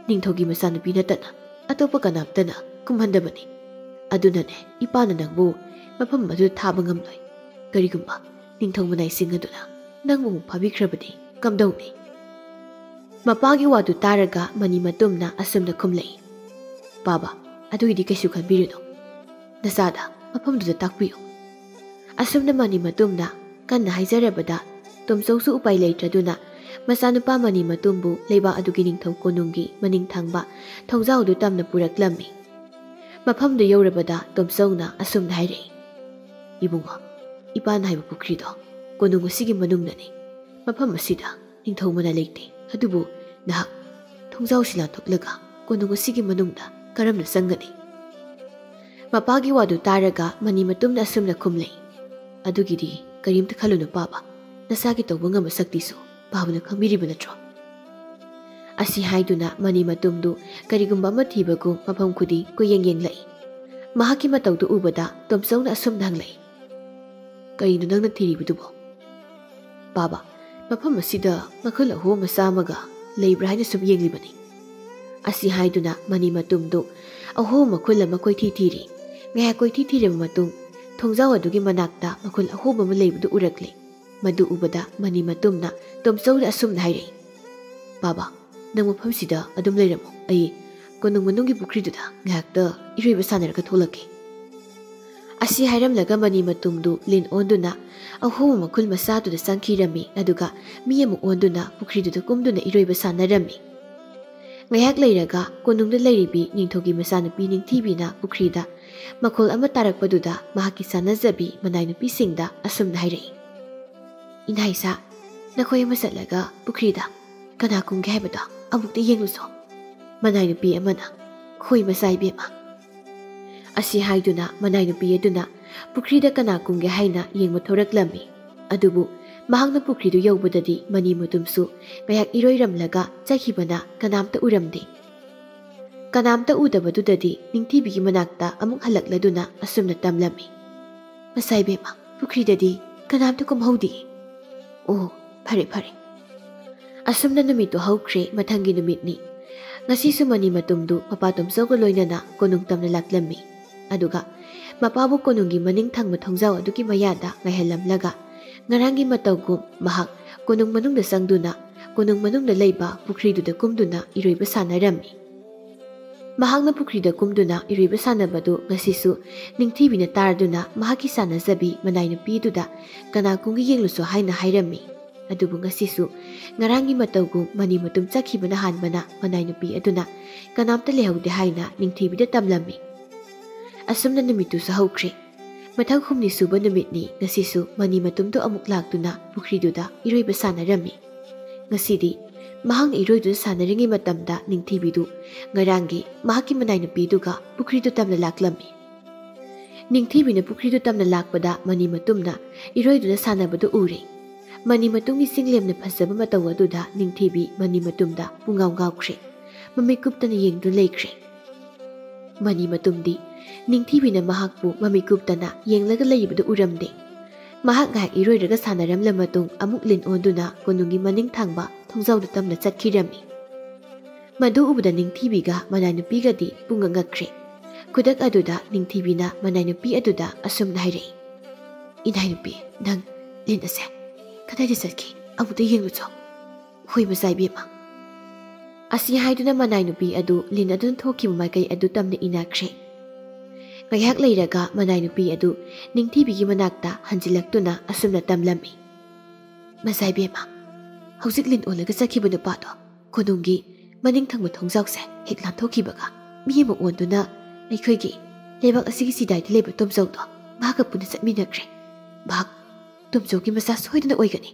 ꯅꯤꯡꯊꯧꯒꯤ ꯃꯆꯥꯅꯨꯄꯤ ꯅꯠꯇꯅ ꯑꯇꯣꯞꯄ ꯀꯅꯥꯝꯇꯅ ꯀꯨꯝꯍꯟꯗꯕꯅꯤ꯫ ꯑꯗꯨꯅꯅꯦ, ꯏꯄꯥꯅ ꯅꯪꯕꯨ ꯃꯐꯝ ꯑꯗꯨꯗ ꯊꯥꯕ ꯉꯝꯂꯣꯏ꯫ ꯀꯔꯤꯒꯨꯝꯕ ꯅꯤꯡꯊꯧ ꯃꯅꯥꯏꯁꯤꯡ ꯑꯗꯨꯅ ꯅꯪꯕꯨ ꯑꯃꯨꯛ ꯐꯥꯕꯤꯈ꯭ꯔꯕꯗꯤ ꯀꯝꯗꯧꯅꯤ?" ꯃꯄꯥꯒꯤ ꯋꯥꯗꯨ ꯇꯥꯔꯒ ꯃꯅꯤ ꯃꯇꯨꯝꯅ ꯑꯁꯨꯝꯅ ꯈꯨꯝꯂꯛꯏ, "ꯄꯥꯕ, ꯑꯗꯨꯒꯤꯗꯤ ꯀꯩꯁꯨ ꯈꯟꯕꯤꯔꯨꯅꯨ꯫ ꯅꯆꯥꯗ ꯃꯐꯝꯗꯨꯗ ꯇꯥꯛꯄꯤꯌꯨ꯫" ꯑꯁꯨꯝꯅ ꯃꯅꯤ ꯃꯇꯨꯝꯅ ꯀꯟꯅ ꯍꯥꯏꯖꯔꯕꯗ, ꯇꯣꯝꯆꯧꯁꯨ ꯎꯄꯥꯏ ꯂꯩꯇ꯭ꯔꯗꯨꯅ ꯃꯆꯥꯅꯨꯄꯥ ꯃꯅꯤ ꯃꯇꯨꯝꯕꯨ ꯂꯩꯕꯥꯛ ꯑꯗꯨꯒꯤ ꯅꯤꯡꯊꯧ ꯀꯣꯅꯨꯡꯒꯤ ꯃꯅꯤꯡ ꯊꯪꯕ ꯊꯣꯡꯖꯥꯎꯗꯨ ꯇꯝꯅ ꯄꯨꯔꯛꯂꯝꯃꯤ꯫ ꯃꯐꯝꯗꯨ ꯌꯧꯔꯕꯗ ꯇꯣꯝꯆꯧꯅ ꯑꯁꯨꯝꯅ ꯍꯥꯏꯔꯛꯏ, "ꯏꯕꯨꯡꯉꯣ, ꯏꯄꯥꯅ ꯍꯥꯏꯕ ꯄꯨꯈ꯭ꯔꯤꯗꯣ ꯀꯣꯅꯨꯡ ꯑꯁꯤꯒꯤ ꯃꯅꯨꯡꯗꯅꯤ꯫ ꯃꯐꯝ ꯑꯁꯤꯗ ꯅꯤꯡꯊꯧ ꯃꯅꯥꯏ ꯂꯩꯇꯦ꯫ ꯑꯗꯨꯕꯨ ꯅꯍꯥꯛ ꯊꯣꯡꯖꯥꯎꯁꯤ ꯂꯥꯟꯊꯣꯛꯂꯒ ꯀꯣꯅꯨꯡ ꯑꯁꯤꯒꯤ ꯃꯅꯨꯡꯗ ꯀꯔꯝꯅ ꯆꯪꯒꯅꯤ?" ꯃꯄꯥꯒꯤ ꯋꯥꯗꯨ ꯇꯥꯔꯒ ꯃꯅꯤ ꯃꯇꯨꯝꯅ ꯑꯁꯨꯝꯅ ꯈꯨꯝꯂꯛꯏ, "ꯑꯗꯨꯒꯤꯗꯤ ꯀꯔꯤꯝꯇ ꯈꯜꯂꯨꯅꯨ ꯄꯥꯕ, ꯅꯁꯥꯒꯤ ꯇꯧꯕ ꯉꯝꯕ ꯁꯛꯇꯤꯁꯨ ꯄꯥꯕꯅ ꯈꯪꯕꯤꯔꯤꯕ ꯅꯠꯇ꯭ꯔꯣ?" ꯑꯁꯤ ꯍꯥꯏꯗꯨꯅ ꯃꯅꯤ ꯃꯇꯨꯝꯗꯨ ꯀꯔꯤꯒꯨꯝꯕ ꯑꯃ ꯊꯤꯕꯒꯨꯝ ꯃꯐꯝ ꯈꯨꯗꯤꯡ ꯀꯣꯏꯌꯦꯡ ꯌꯦꯡꯂꯛꯏ꯫ ꯃꯍꯥꯛꯀꯤ ꯃꯇꯧꯗꯨ ꯎꯕꯗ ꯇꯣꯝꯆꯧꯅ ꯑꯁꯨꯝꯅ ꯍꯪꯂꯛꯏ, "ꯀꯔꯤꯅꯣ ꯅꯪꯅ ꯊꯤꯔꯤꯕꯗꯨꯕꯣ?" "ꯄꯥꯕ, ꯃꯐꯝ ꯑꯁꯤꯗ ꯃꯈꯨꯜ ꯑꯍꯣꯕ ꯃꯆꯥ ꯑꯃꯒ ꯂꯩꯕ꯭ꯔꯥ ꯍꯥꯏꯅ ꯁꯨꯝ ꯌꯦꯡꯂꯤꯕꯅꯤ꯫" ꯑꯁꯤ ꯍꯥꯏꯗꯨꯅ ꯃꯅꯤ ꯃꯇꯨꯝꯗꯨ ꯑꯍꯣꯕ ꯃꯈꯨꯜ ꯑꯃ ꯀꯣꯏꯊꯤ ꯊꯤꯔꯤ꯫ ꯉꯥꯏꯍꯥꯛ ꯀꯣꯏꯊꯤ ꯊꯤꯔꯕ ꯃꯇꯨꯡ ꯊꯣꯡꯖꯥꯎ ꯑꯗꯨꯒꯤ ꯃꯅꯥꯛꯇ ꯃꯈꯨꯜ ꯑꯍꯣꯕ ꯑꯃ ꯂꯩꯕꯗꯨ ꯎꯔꯛꯂꯦ꯫ ꯃꯗꯨ ꯎꯕꯗ ꯃꯅꯤ ꯃꯇꯨꯝꯅ ꯇꯣꯝꯆꯧꯗ ꯑꯁꯨꯝꯅ ꯍꯥꯏꯔꯛꯏ, "ꯄꯥꯕ, ꯅꯪ ꯃꯐꯝꯁꯤꯗ ꯑꯗꯨꯝ ꯂꯩꯔꯝꯃꯣ꯫ ꯑꯩ ꯀꯣꯅꯨꯡ ꯃꯅꯨꯡꯒꯤ ꯄꯨꯈ꯭ꯔꯤꯗꯨꯗ ꯉꯥꯏꯍꯥꯛꯇ ꯏꯔꯣꯏꯕ ꯁꯥꯟꯅꯔꯒ ꯊꯣꯛꯂꯛꯀꯦ꯫" ꯑꯁꯤ ꯍꯥꯏꯔꯝꯂꯒ ꯃꯅꯤ ꯃꯇꯨꯝꯗꯨ ꯂꯤꯟ ꯑꯣꯟꯗꯨꯅ ꯑꯍꯣꯕ ꯃꯈꯨꯜ ꯃꯆꯥꯗꯨꯗ ꯆꯪꯈꯤꯔꯝꯃꯤ꯫ ꯑꯗꯨꯒ ꯃꯤ ꯑꯃ ꯑꯣꯟꯗꯨꯅ ꯄꯨꯈ꯭ꯔꯤꯗꯨꯗ ꯀꯨꯝꯗꯨꯅ ꯏꯔꯣꯏꯕ ꯁꯥꯟꯅꯔꯝꯃꯤ꯫ ꯉꯥꯏꯍꯥꯛ ꯂꯩꯔꯒ ꯀꯣꯅꯨꯡꯗ ꯂꯩꯔꯤꯕꯤ ꯅꯤꯡꯊꯧꯒꯤ ꯃꯆꯥꯅꯨꯄꯤ ꯅꯤꯡꯊꯤꯕꯤꯅ ꯄꯨꯈ꯭ꯔꯤꯗ ꯃꯈꯣꯜ ꯑꯃ ꯇꯥꯔꯛꯄꯗꯨꯗ ꯃꯍꯥꯛꯀꯤ ꯆꯥꯟꯅꯖꯕꯤ ꯃꯅꯥꯏ ꯅꯨꯄꯤꯁꯤꯡꯗ ꯑꯁꯨꯝꯅ ꯍꯥꯏꯔꯛꯏ, "ꯏꯅꯥꯏꯁꯥ, ꯅꯈꯣꯏ ꯑꯃ ꯆꯠꯂꯒ ꯄꯨꯈ꯭ꯔꯤꯗ ꯀꯅꯥ ꯀꯨꯝꯒꯦ ꯍꯥꯏꯕꯗꯣ ꯑꯃꯨꯛꯇ ꯌꯦꯡꯂꯨꯁꯣ꯫" ꯃꯅꯥꯏ ꯅꯨꯄꯤ ꯑꯃꯅ, "ꯍꯣꯏ ꯃꯆꯥ ꯏꯕꯦꯝꯃ꯫" ꯑꯁꯤ ꯍꯥꯏꯗꯨꯅ ꯃꯅꯥꯏ ꯅꯨꯄꯤ ꯑꯗꯨꯅ ꯄꯨꯈ꯭ꯔꯤꯗ ꯀꯅꯥ ꯀꯨꯝꯒꯦ ꯍꯥꯏꯅ ꯌꯦꯡꯕ ꯊꯣꯔꯛꯂꯝꯃꯤ꯫ ꯑꯗꯨꯕꯨ ꯃꯍꯥꯛꯅ ꯄꯨꯈ꯭ꯔꯤꯗꯨ ꯌꯧꯕꯗꯗꯤ ꯃꯅꯤ ꯃꯇꯨꯝꯁꯨ ꯉꯥꯏꯍꯥꯛ ꯏꯔꯣꯏꯔꯝꯂꯒ ꯆꯠꯈꯤꯕꯅ ꯀꯅꯥꯝꯇ ꯎꯔꯝꯗꯦ꯫ ꯀꯅꯥꯝꯇ ꯎꯗꯕꯗꯨꯗꯗꯤ ꯅꯤꯡꯊꯤꯕꯤꯒꯤ ꯃꯅꯥꯛꯇ ꯑꯃꯨꯛ ꯍꯜꯂꯛꯂꯗꯨꯅ ꯑꯁꯨꯝꯅ ꯇꯝꯂꯝꯃꯤ, "ꯃꯆꯥ ꯏꯕꯦꯝꯃ, ꯄꯨꯈ꯭ꯔꯤꯗꯗꯤ ꯀꯅꯥꯝꯇ ꯀꯨꯝꯍꯧꯗꯦ꯫" "ꯑꯣ, ꯐꯔꯦ ꯐꯔꯦ꯫" ꯑꯁꯨꯝꯅ ꯅꯨꯃꯤꯠꯇꯨ ꯍꯧꯈ꯭ꯔꯦ꯫ ꯃꯊꯪꯒꯤ ꯅꯨꯃꯤꯠꯅꯤ꯫ ꯉꯁꯤꯁꯨ ꯃꯅꯤ ꯃꯇꯨꯝꯗꯨ ꯃꯄꯥ ꯇꯣꯝꯆꯧꯒ ꯂꯣꯏꯅꯅ ꯀꯣꯅꯨꯡ ꯇꯝꯅ ꯂꯥꯛꯂꯝꯃꯤ꯫ ꯑꯗꯨꯒ ꯃꯄꯥꯕꯨ ꯀꯣꯅꯨꯡꯒꯤ ꯃꯅꯤꯡ ꯊꯪꯕ ꯊꯣꯡꯖꯥꯎ ꯑꯗꯨꯒꯤ ꯃꯌꯥꯗ ꯉꯥꯏꯍꯜꯂꯝꯂꯒ ꯉꯔꯥꯡꯒꯤ ꯃꯇꯧꯒꯨꯝ ꯃꯍꯥꯛ ꯀꯣꯅꯨꯡ ꯃꯅꯨꯡꯗ ꯆꯪꯗꯨꯅ ꯀꯣꯅꯨꯡ ꯃꯅꯨꯡꯗ ꯂꯩꯕ ꯄꯨꯈ꯭ꯔꯤꯗꯨꯗ ꯀꯨꯝꯗꯨꯅ ꯏꯔꯣꯏꯕ ꯁꯥꯟꯅꯔꯝꯃꯤ꯫ ꯃꯍꯥꯛꯅ ꯄꯨꯈ꯭ꯔꯤꯗ ꯀꯨꯝꯗꯨꯅ ꯏꯔꯣꯏꯕ ꯁꯥꯟꯅꯕꯗꯨ ꯉꯁꯤꯁꯨ ꯅꯤꯡꯊꯤꯕꯤꯅ ꯇꯥꯔꯗꯨꯅ ꯃꯍꯥꯛꯀꯤ ꯆꯥꯟꯅꯖꯕꯤ ꯃꯅꯥꯏ ꯅꯨꯄꯤꯗꯨꯗ ꯀꯅꯥ ꯀꯨꯝꯒꯦ ꯌꯦꯡꯂꯨꯁꯣ ꯍꯥꯏꯅ ꯍꯥꯏꯔꯝꯃꯤ꯫ ꯑꯗꯨꯕꯨ ꯉꯁꯤꯁꯨ ꯉꯔꯥꯡꯒꯤ ꯃꯇꯧꯒꯨꯝ ꯃꯅꯤ ꯃꯇꯨꯝ ꯆꯠꯈꯤꯕꯅ ꯍꯥꯟꯕꯅ ꯃꯅꯥꯏ ꯅꯨꯄꯤ ꯑꯗꯨꯅ ꯀꯅꯥꯝꯇ ꯂꯩꯍꯧꯗꯦ ꯍꯥꯏꯅ ꯅꯤꯡꯊꯤꯕꯤꯗ ꯇꯝꯂꯝꯃꯤ꯫ ꯑꯁꯨꯝꯅ ꯅꯨꯃꯤꯠꯇꯨꯁꯨ ꯍꯧꯈ꯭ꯔꯦ꯫ ꯃꯊꯪ ꯍꯨꯝꯅꯤ ꯁꯨꯕ ꯅꯨꯃꯤꯠꯅꯤ꯫ ꯉꯁꯤꯁꯨ ꯃꯅꯤ ꯃꯇꯨꯝꯗꯨ ꯑꯃꯨꯛ ꯂꯥꯛꯇꯨꯅ ꯄꯨꯈ꯭ꯔꯤꯗꯨꯗ ꯏꯔꯣꯏꯕ ꯁꯥꯟꯅꯔꯝꯃꯤ꯫ ꯉꯁꯤꯗꯤ ꯃꯍꯥꯛꯅ ꯏꯔꯣꯏꯗꯨꯅ ꯁꯥꯟꯅꯔꯤꯉꯩ ꯃꯇꯝꯗ ꯅꯤꯡꯊꯤꯕꯤꯗꯨ ꯉꯔꯥꯡꯒꯤ ꯃꯍꯥꯛꯀꯤ ꯃꯅꯥꯏ ꯅꯨꯄꯤꯗꯨꯒ ꯄꯨꯈ꯭ꯔꯤꯗꯨ ꯇꯝꯅ ꯂꯥꯛꯂꯝꯃꯤ꯫ ꯅꯤꯡꯊꯤꯕꯤꯅ ꯄꯨꯈ꯭ꯔꯤꯗꯨ ꯇꯝꯅ ꯂꯥꯛꯄꯗ ꯃꯅꯤ ꯃꯇꯨꯝꯅ ꯏꯔꯣꯏꯗꯨꯅ ꯁꯥꯟꯅꯕꯗꯨ ꯎꯔꯦ꯫ ꯃꯅꯤ ꯃꯇꯨꯝꯒꯤ ꯆꯤꯡꯂꯦꯝꯅ ꯐꯖꯕ ꯃꯇꯧ ꯑꯗꯨꯗ ꯅꯤꯡꯊꯤꯕꯤ ꯃꯅꯤ ꯃꯇꯨꯝꯗ ꯄꯨꯡꯉꯥꯎ ꯉꯥꯎꯈ꯭ꯔꯦ꯫ ꯃꯃꯤꯠ ꯀꯨꯞꯇꯅ ꯌꯦꯡꯗꯨꯅ ꯂꯩꯈ꯭ꯔꯦ꯫ ꯃꯅꯤ ꯃꯇꯨꯝꯗꯤ ꯅꯤꯡꯊꯤꯕꯤꯅ ꯃꯍꯥꯛꯄꯨ ꯃꯃꯤꯠ ꯀꯨꯞꯇꯅ ꯌꯦꯡꯂꯒ ꯂꯩꯕꯗꯨ ꯎꯔꯝꯗꯦ꯫ ꯃꯍꯥꯛ ꯉꯥꯏꯍꯥꯛ ꯏꯔꯣꯏꯔꯒ ꯁꯥꯟꯅꯔꯝꯂ ꯃꯇꯨꯡ ꯑꯃꯨꯛ ꯂꯤꯟ ꯑꯣꯟꯗꯨꯅ ꯀꯣꯅꯨꯡꯒꯤ ꯃꯅꯤꯡ ꯊꯪꯕ ꯊꯣꯡꯖꯥꯎꯗ ꯇꯝꯅ ꯆꯠꯈꯤꯔꯝꯃꯤ꯫ ꯃꯗꯨ ꯎꯕꯗ ꯅꯤꯡꯊꯤꯕꯤꯒ ꯃꯅꯥꯏ ꯅꯨꯄꯤꯒꯗꯤ ꯄꯨꯡꯉꯛ ꯉꯛꯈ꯭ꯔꯦ꯫ ꯈꯨꯗꯛ ꯑꯗꯨꯗ ꯅꯤꯡꯊꯤꯕꯤꯅ ꯃꯅꯥꯏ ꯅꯨꯄꯤ ꯑꯗꯨꯗ ꯑꯁꯨꯝꯅ ꯍꯥꯏꯔꯛꯏ, "ꯏꯅꯥꯏ ꯅꯨꯄꯤ, ꯅꯪ ꯂꯤꯟ ꯑꯁꯦ ꯀꯗꯥꯏꯗ ꯆꯠꯈꯤ? ꯑꯃꯨꯛꯇ ꯌꯦꯡꯂꯨꯆꯣ꯫" "ꯍꯣꯏ ꯃꯆꯥ ꯏꯕꯦꯝꯃ꯫" ꯑꯁꯤ ꯍꯥꯏꯗꯨꯅ ꯃꯅꯥꯏ ꯅꯨꯄꯤ ꯑꯗꯨ ꯂꯤꯟ ꯑꯗꯨꯅ ꯊꯣꯛꯈꯤꯕ ꯃꯥꯏꯀꯩ ꯑꯗꯨ ꯇꯝꯅ ꯏꯟꯅꯈ꯭ꯔꯦ꯫ ꯉꯥꯏꯍꯥꯛ ꯂꯩꯔꯒ ꯃꯅꯥꯏ ꯅꯨꯄꯤ ꯑꯗꯨ ꯅꯤꯡꯊꯤꯕꯤꯒꯤ ꯃꯅꯥꯛꯇ ꯍꯟꯖꯤꯜꯂꯛꯇꯨꯅ ꯑꯁꯨꯝꯅ ꯇꯝꯂꯝꯃꯤ, "ꯃꯆꯥ ꯏꯕꯦꯝꯃ, ꯍꯧꯖꯤꯛ ꯂꯤꯟ ꯑꯣꯜꯂꯒ ꯆꯠꯈꯤꯕ ꯅꯨꯄꯥꯗꯣ ꯀꯣꯅꯨꯡꯒꯤ ꯃꯅꯤꯡ ꯊꯪꯕ ꯊꯣꯡꯖꯥꯎꯁꯦ ꯍꯦꯛ ꯂꯥꯟꯊꯣꯛꯈꯤꯕꯒ ꯃꯤ ꯑꯃ ꯑꯣꯟꯗꯨꯅ ꯑꯩꯈꯣꯏꯒꯤ ꯂꯩꯕꯥꯛ ꯑꯁꯤꯒꯤ ꯆꯤꯗꯥꯏꯗ ꯂꯩꯕ ꯇꯣꯝꯖꯧꯗꯣ ꯃꯍꯥꯛꯀ ꯄꯨꯟꯅ ꯆꯠꯃꯤꯟꯅꯈ꯭ꯔꯦ꯫ ꯃꯍꯥꯛ ꯇꯣꯝꯖꯧꯒꯤ ꯃꯆꯥ ꯁꯣꯏꯗꯅ ꯑꯣꯏꯒꯅꯤ꯫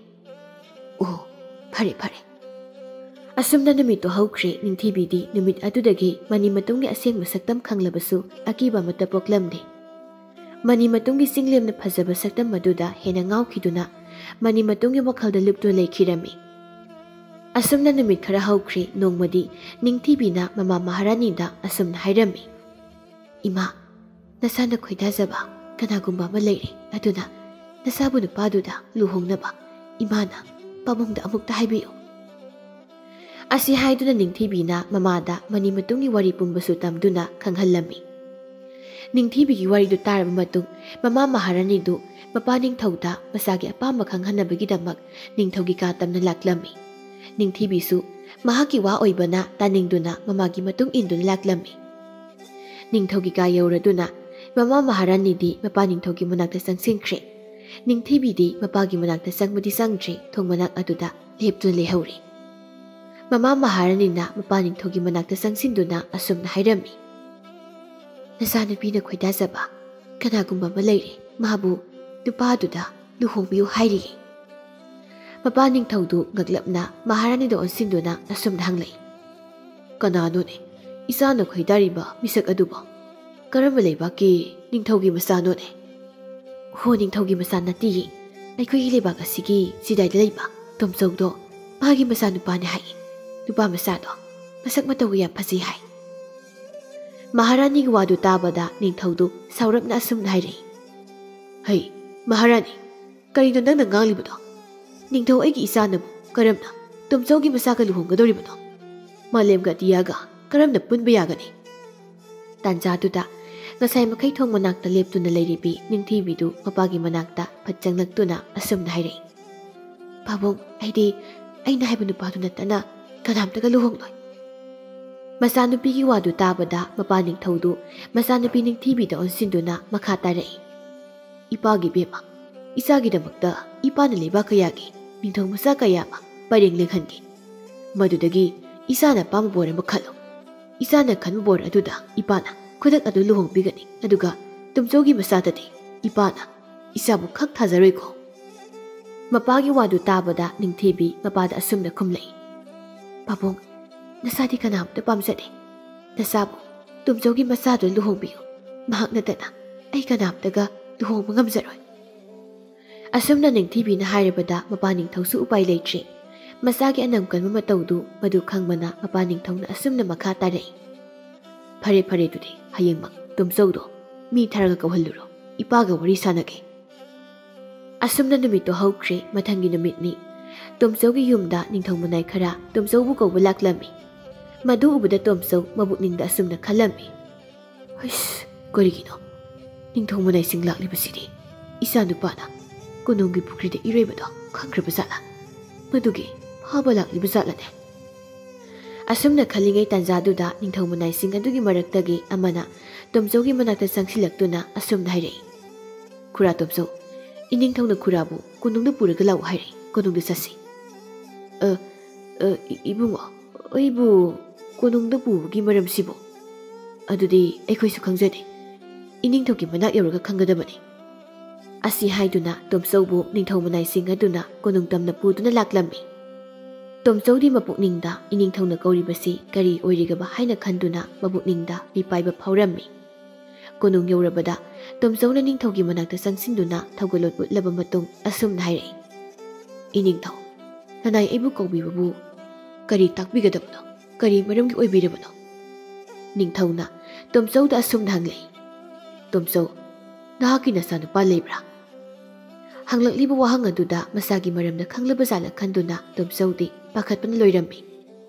ꯑꯣ, ꯐꯔꯦ, ꯐꯔꯦ꯫ ꯑꯁꯨꯝꯅ ꯅꯨꯃꯤꯠꯇꯣ ꯍꯧꯈ꯭ꯔꯦ꯫ ꯅꯤꯡꯊꯤꯕꯤꯗꯤ ꯅꯨꯃꯤꯠ ꯑꯗꯨꯗꯒꯤ ꯃꯅꯤ ꯃꯇꯨꯡꯒꯤ ꯑꯁꯦꯡꯕ ꯁꯛꯇꯝ ꯈꯪꯂꯕꯁꯨ ꯑꯀꯤꯕ ꯑꯃꯠꯇ ꯄꯣꯛꯂꯝꯗꯦ꯫ ꯃꯅꯤ ꯃꯇꯨꯡꯒꯤ ꯆꯤꯡꯂꯦꯝꯅ ꯐꯖꯕ ꯁꯛꯇꯝ ꯑꯗꯨꯗ ꯍꯦꯟꯅ ꯉꯥꯎꯈꯤꯗꯨꯅ ꯃꯅꯤ ꯃꯇꯨꯡꯒꯤ ꯋꯥꯈꯜꯗ ꯂꯨꯞꯇꯨꯅ ꯂꯩꯈꯤꯔꯝꯃꯤ꯫ ꯑꯁꯨꯝꯅ ꯅꯨꯃꯤꯠ ꯈꯔ ꯍꯧꯈ꯭ꯔꯦ꯫ ꯅꯣꯡꯃꯗꯤ ꯅꯤꯡꯊꯤꯕꯤꯅ ꯃꯃꯥ ꯃꯍꯥꯔꯥꯅꯤꯗ ꯑꯁꯨꯝꯅ ꯍꯥꯏꯔꯝꯃꯤ, "ꯏꯃꯥ, ꯅꯁꯥꯅ ꯈꯣꯏꯗꯥꯖꯕ ꯀꯅꯥꯒꯨꯝꯕ ꯑꯃ ꯂꯩꯔꯦ, ꯑꯗꯨꯅ ꯅꯁꯥꯕꯨ ꯅꯨꯄꯥꯗꯨꯗ ꯂꯨꯍꯣꯡꯅꯕ ꯏꯃꯥꯅ ꯄꯥꯕꯨꯡꯗ ꯑꯃꯨꯛꯇ ꯍꯥꯏꯕꯤꯌꯨ"꯫ ꯑꯁꯤ ꯍꯥꯏꯗꯨꯅ ꯅꯤꯡꯊꯤꯕꯤꯅ ꯃꯃꯥꯗ ꯃꯅꯤ ꯃꯇꯨꯡꯒꯤ ꯋꯥꯔꯤ ꯄꯨꯝꯕꯁꯨ ꯇꯝꯗꯨꯅ ꯈꯪꯍꯜꯂꯝꯃꯤ꯫ ꯅꯤꯡꯊꯤꯕꯤꯒꯤ ꯋꯥꯔꯤꯗꯨ ꯇꯥꯔꯕ ꯃꯇꯨꯡ, ꯃꯃꯥ ꯃꯍꯥꯔꯥꯅꯤꯗꯨ ꯃꯄꯥ ꯅꯤꯡꯊꯧꯗ ꯃꯆꯥꯒꯤ ꯑꯄꯥꯝꯕ ꯈꯪꯍꯟꯅꯕꯒꯤꯗꯃꯛ ꯅꯤꯡꯊꯧꯒꯤ ꯀꯥ ꯇꯝꯅ ꯂꯥꯛꯂꯝꯃꯤ꯫ ꯅꯤꯡꯊꯤꯕꯤꯁꯨ ꯃꯍꯥꯛꯀꯤ ꯋꯥ ꯑꯣꯏꯕꯅ ꯇꯥꯅꯤꯡꯗꯨꯅ ꯃꯃꯥꯒꯤ ꯃꯇꯨꯡ ꯏꯟꯗꯨꯅ ꯂꯥꯛꯂꯝꯃꯤ꯫ ꯅꯤꯡꯊꯧꯒꯤ ꯀꯥ ꯌꯧꯔꯗꯨꯅ ꯃꯃꯥ ꯃꯍꯥꯔꯥꯅꯤꯗꯤ ꯃꯄꯥ ꯅꯤꯡꯊꯧꯒꯤ ꯃꯅꯥꯛꯇ ꯆꯪꯁꯤꯟꯈ꯭ꯔꯦ꯫ ꯅꯤꯡꯊꯤꯕꯤꯗꯤ ꯃꯄꯥꯒꯤ ꯃꯅꯥꯛꯇ ꯆꯪꯕꯗꯤ ꯆꯪꯗ꯭ꯔꯦ, ꯊꯣꯡ ꯃꯅꯥꯛ ꯑꯗꯨꯗ ꯂꯦꯞꯇꯨꯅ ꯂꯩꯍꯧꯔꯦ꯫ ꯃꯃꯥ ꯃꯍꯥꯔꯥꯅꯤꯅ ꯃꯄꯥ ꯅꯤꯡꯊꯧꯒꯤ ꯃꯅꯥꯛꯇ ꯆꯪꯁꯤꯟꯗꯨꯅ ꯑꯁꯨꯝꯅ ꯍꯥꯏꯔꯝꯃꯤ, "ꯅꯆꯥꯅꯨꯄꯤꯅ ꯈꯣꯏꯗꯥꯖꯕ ꯀꯅꯥꯒꯨꯝꯕ ꯑꯃ ꯂꯩꯔꯦ, ꯃꯥꯕꯨ ꯅꯨꯄꯥꯗꯨꯗ ꯂꯨꯍꯣꯡꯕꯤꯌꯨ ꯍꯥꯏꯔꯤꯌꯦ"꯫ ꯃꯄꯥ ꯅꯤꯡꯊꯧꯗꯨ ꯉꯛꯂꯞꯅ ꯃꯍꯥꯔꯥꯅꯤꯗ ꯑꯣꯟꯁꯤꯟꯗꯨꯅ ꯑꯁꯨꯝꯅ ꯍꯪꯂꯛꯏ, "ꯀꯅꯥꯅꯣꯅꯦ ꯏꯆꯥꯅ ꯈꯣꯏꯗꯥꯔꯤꯕ ꯃꯤꯁꯛ ꯑꯗꯨꯕꯣ? ꯀꯔꯝꯕ ꯂꯩꯕꯥꯛꯀꯤ ꯅꯤꯡꯊꯧꯒꯤ ꯃꯆꯥꯅꯣꯅꯦ?" "ꯍꯣ, ꯅꯤꯡꯊꯧꯒꯤ ꯃꯆꯥ ꯅꯠꯇꯤꯌꯦ, ꯑꯩꯈꯣꯏꯒꯤ ꯂꯩꯕꯥꯛ ꯑꯁꯤꯒꯤ ꯆꯤꯗꯥꯏꯗ ꯂꯩꯕ ꯇꯣꯝꯆꯧꯗꯣ, ꯃꯥꯒꯤ ꯃꯆꯥꯅꯨꯄꯥꯅꯦ ꯍꯥꯏꯌꯦ꯫ ꯅꯨꯄꯥ ꯃꯆꯥꯗꯣ ꯃꯁꯛ ꯃꯇꯧꯒ ꯌꯥꯝ ꯐꯖꯩ ꯍꯥꯏ"꯫ ꯃꯍꯥꯔꯥꯅꯤꯒꯤ ꯋꯥꯗꯨ ꯇꯥꯕꯗ ꯅꯤꯡꯊꯧꯗꯨ ꯁꯥꯎꯔꯞꯅ ꯑꯁꯨꯝꯅ ꯍꯥꯏꯔꯛꯏ, "ꯍꯩ, ꯃꯍꯥꯔꯥꯅꯤ, ꯀꯔꯤꯅꯣ ꯅꯪꯅ ꯉꯥꯡꯂꯤꯕꯗꯣ? ꯅꯤꯡꯊꯧ ꯑꯩꯒꯤ ꯏꯆꯥꯅꯕꯨ ꯀꯔꯝꯅ ꯇꯣꯝꯆꯧꯒꯤ ꯃꯆꯥꯒ ꯂꯨꯍꯣꯡꯒꯗꯧꯔꯤꯕꯅꯣ? ꯃꯥꯂꯦꯝꯒ ꯑꯇꯤꯌꯥꯒ ꯀꯔꯝꯅ ꯄꯨꯟꯕ ꯌꯥꯒꯅꯤ?" ꯇꯥꯟꯖꯥꯗꯨꯗ ꯉꯁꯥꯏ ꯃꯈꯩ ꯊꯣꯡ ꯃꯅꯥꯛꯇ ꯂꯦꯞꯇꯨꯅ ꯂꯩꯔꯤꯕꯤ ꯅꯤꯡꯊꯤꯕꯤꯗꯨ ꯃꯄꯥꯒꯤ ꯃꯅꯥꯛꯇ ꯐꯠ ꯆꯪꯂꯛꯇꯨꯅ ꯑꯁꯨꯝꯅ ꯍꯥꯏꯔꯛꯏ, "ꯄꯥꯕꯨꯡ, ꯑꯩꯗꯤ ꯑꯩꯅ ꯍꯥꯏꯕ ꯅꯨꯄꯥꯗꯨ ꯅꯠꯇꯅ ꯀꯅꯥꯝꯇꯒ ꯂꯨꯍꯣꯡꯂꯣꯏ"꯫ ꯃꯆꯥꯅꯨꯄꯤꯒꯤ ꯋꯥꯗꯨ ꯇꯥꯕꯗ ꯃꯄꯥ ꯅꯤꯡꯊꯧꯗꯨ ꯃꯆꯥꯅꯨꯄꯤ ꯅꯤꯡꯊꯤꯕꯤꯗ ꯑꯣꯟꯁꯤꯟꯗꯨꯅ ꯃꯈꯥ ꯇꯥꯔꯛꯏ, "ꯏꯄꯥꯒꯤ ꯏꯕꯦꯝꯃ, ꯏꯆꯥꯒꯤꯗꯃꯛꯇ ꯏꯄꯥꯅ ꯂꯩꯕꯥꯛ ꯀꯌꯥꯒꯤ ꯅꯤꯡꯊꯧ ꯃꯆꯥ ꯀꯌꯥ ꯑꯃ ꯄꯔꯦꯡ ꯂꯦꯡꯍꯟꯒꯦ꯫ ꯃꯗꯨꯗꯒꯤ "ꯏꯆꯥꯅ ꯑꯄꯥꯝꯕ ꯕꯣꯔ ꯑꯃ ꯈꯜꯂꯨ꯫ ꯏꯆꯥꯅ ꯈꯟꯕ ꯕꯣꯔ ꯑꯗꯨꯗ ꯏꯄꯥꯅ ꯈꯨꯗꯛ ꯑꯗꯨ ꯂꯨꯍꯣꯡꯕꯤꯒꯅꯤ, ꯑꯗꯨꯒ ꯇꯣꯝꯆꯧꯒꯤ ꯃꯆꯥꯗꯗꯤ ꯏꯄꯥꯅ ꯏꯆꯥꯕꯨ ꯈꯛ ꯊꯥꯖꯔꯣꯏꯀꯣ"꯫ ꯃꯄꯥꯒꯤ ꯋꯥꯗꯨ ꯇꯥꯕꯗ ꯅꯤꯡꯊꯤꯕꯤ ꯃꯄꯥꯗ ꯑꯁꯨꯝꯅ ꯈꯨꯝꯂꯛꯏ, "ꯄꯥꯕꯨꯡ, ꯅꯆꯥꯗꯤ ꯀꯅꯥꯝꯇ ꯄꯥꯝꯖꯗꯦ꯫ ꯅꯆꯥꯕꯨ ꯇꯣꯝꯆꯧꯒꯤ ꯃꯆꯥꯗꯨ ꯂꯨꯍꯣꯡꯕꯤꯌꯨ꯫ ꯃꯍꯥꯛ ꯅꯠꯇꯅ ꯑꯩ ꯀꯅꯥꯝꯇꯒ ꯂꯨꯍꯣꯡꯕ ꯉꯝꯖꯔꯣꯏ"꯫ ꯑꯁꯨꯝꯅ ꯅꯤꯡꯊꯤꯕꯤꯅ ꯍꯥꯏꯔꯕꯗ ꯃꯄꯥ ꯅꯤꯡꯊꯧꯁꯨ ꯎꯄꯥꯏ ꯂꯩꯇ꯭ꯔꯦ꯫ ꯃꯆꯥꯒꯤ ꯑꯅꯝ ꯀꯟꯕ ꯃꯇꯧꯗꯨ ꯃꯗꯨ ꯈꯪꯕꯅ ꯃꯄꯥ ꯅꯤꯡꯊꯧꯅ ꯑꯁꯨꯝꯅ ꯃꯈꯥ ꯇꯥꯔꯛꯏ, "ꯐꯔꯦ, ꯐꯔꯦ, ꯑꯗꯨꯗꯤ ꯍꯌꯦꯡꯃꯛ ꯇꯣꯝꯆꯧꯗꯣ ꯃꯤ ꯊꯥꯔꯒ ꯀꯧꯍꯜꯂꯨꯔꯣ꯫ ꯏꯄꯥꯒ ꯋꯥꯔꯤ ꯁꯥꯟꯅꯒꯦ"꯫ ꯑꯁꯨꯝꯅ ꯅꯨꯃꯤꯠꯇꯨ ꯍꯧꯈ꯭ꯔꯦ꯫ ꯃꯊꯪꯒꯤ ꯅꯨꯃꯤꯠꯅꯤ꯫ ꯇꯣꯝꯆꯧꯒꯤ ꯌꯨꯝꯗ ꯅꯤꯡꯊꯧ ꯃꯅꯥꯏ ꯈꯔ ꯇꯣꯝꯆꯧꯕꯨ ꯀꯧꯕ ꯂꯥꯛꯂꯝꯃꯤ꯫ ꯃꯗꯨ ꯎꯕꯗ ꯇꯣꯝꯆꯧ ꯃꯕꯨꯛꯅꯤꯡꯗ ꯑꯁꯨꯝꯅ ꯈꯜꯂꯝꯃꯤ, "ꯍꯩꯁ, ꯀꯔꯤꯒꯤꯅꯣ ꯅꯤꯡꯊꯧ ꯃꯅꯥꯏꯁꯤꯡ ꯂꯥꯛꯂꯤꯕꯁꯤꯗꯤ? ꯏꯆꯥ ꯅꯨꯄꯥꯅ ꯀꯣꯅꯨꯡꯒꯤ ꯄꯨꯈ꯭ꯔꯤꯗ ꯏꯔꯣꯏꯕꯗꯣ ꯈꯪꯈ꯭ꯔꯕ ꯖꯥꯠꯂꯥ? ꯃꯗꯨꯒꯤ ꯐꯥꯕ ꯂꯥꯛꯂꯤꯕ ꯖꯥꯠꯂꯅꯦ?" ꯑꯁꯨꯝꯅ ꯈꯜꯂꯤꯉꯩ ꯇꯥꯟꯖꯥꯗꯨꯗ ꯅꯤꯡꯊꯧ ꯃꯅꯥꯏꯁꯤꯡ ꯑꯗꯨꯒꯤ ꯃꯔꯛꯇꯒꯤ ꯑꯃꯅ ꯇꯣꯝꯆꯧꯒꯤ ꯃꯅꯥꯛꯇ ꯆꯪꯁꯤꯜꯂꯛꯇꯨꯅ ꯑꯁꯨꯝꯅ ꯍꯥꯏꯔꯛꯏ, "ꯈꯨꯔꯥ ꯇꯣꯝꯆꯧ, ꯏꯅꯤꯡꯊꯧꯅ ꯈꯨꯔꯥꯕꯨ ꯀꯣꯅꯨꯡꯗ ꯄꯨꯔꯒ ꯂꯥꯛꯎ ꯍꯥꯏꯔꯛꯏ꯫ ꯀꯣꯅꯨꯡꯗ ꯆꯠꯁꯤ"꯫ "ꯑ, ꯑ, ꯏ-, ꯏꯕꯨꯡꯉꯣ, ꯑꯩꯕꯨ ꯀꯣꯅꯨꯡꯗ ꯄꯨꯕꯒꯤ ꯃꯔꯝꯁꯤꯕꯨ? ꯑꯗꯨꯗꯤ ꯑꯩꯈꯣꯏꯁꯨ ꯈꯪꯖꯗꯦ꯫ ꯏꯅꯤꯡꯊꯧꯒꯤ ꯃꯅꯥꯛ ꯌꯧꯔꯒ ꯈꯪꯒꯗꯕꯅꯤ"꯫ ꯑꯁꯤ ꯍꯥꯏꯗꯨꯅ ꯇꯣꯝꯆꯧꯕꯨ ꯅꯤꯡꯊꯧ ꯃꯅꯥꯏꯁꯤꯡ ꯑꯗꯨꯅ ꯀꯣꯅꯨꯡ ꯇꯝꯅ ꯄꯨꯗꯨꯅ ꯂꯥꯛꯂꯝꯃꯤ꯫ ꯇꯣꯝꯆꯧꯗꯤ ꯃꯄꯨꯛꯅꯤꯡꯗ ꯏꯅꯤꯡꯊꯧꯅ ꯀꯧꯔꯤꯕꯁꯤ ꯀꯔꯤ ꯑꯣꯏꯔꯤꯒꯕ ꯍꯥꯏꯅ ꯈꯟꯗꯨꯅ ꯃꯄꯨꯛꯅꯤꯡꯗ ꯃꯤꯄꯥꯏꯕ ꯐꯥꯎꯔꯝꯃꯤ꯫ ꯀꯣꯅꯨꯡ ꯌꯧꯔꯕꯗ ꯇꯣꯝꯆꯧꯅ ꯅꯤꯡꯊꯧꯒꯤ ꯃꯅꯥꯛꯇ ꯆꯪꯁꯤꯟꯗꯨꯅ ꯊꯧꯒꯜꯂꯣꯟ ꯎꯠꯂꯕ ꯃꯇꯨꯡ ꯑꯁꯨꯝꯅ ꯍꯥꯏꯔꯛꯏ, "ꯏꯅꯤꯡꯊꯧ, ꯅꯅꯥꯏ ꯑꯩꯕꯨ ꯀꯧꯕꯤꯕꯕꯨ ꯀꯔꯤ ꯇꯥꯛꯄꯤꯒꯗꯕꯅꯣ? ꯀꯔꯤ ꯃꯔꯝꯒꯤ ꯑꯣꯏꯕꯤꯔꯕꯅꯣ?" ꯅꯤꯡꯊꯧꯅ ꯇꯣꯝꯆꯧꯗ ꯑꯁꯨꯝꯅ ꯍꯪꯂꯛꯏ, "ꯇꯣꯝꯆꯧ, ꯅꯍꯥꯛꯀꯤ ꯅꯆꯥꯅꯨꯄꯥ ꯂꯩꯕ꯭ꯔꯥ?" ꯍꯪꯂꯛꯂꯤꯕ ꯋꯥꯍꯪ ꯑꯗꯨꯗ ꯃꯁꯥꯒꯤ ꯃꯔꯝꯗ ꯈꯪꯂꯕ ꯖꯥꯠꯂ ꯈꯟꯗꯨꯅ ꯇꯣꯝꯆꯧꯗꯤ ꯄꯥꯈꯠꯄꯅ ꯂꯣꯏꯔꯝꯃꯤ꯫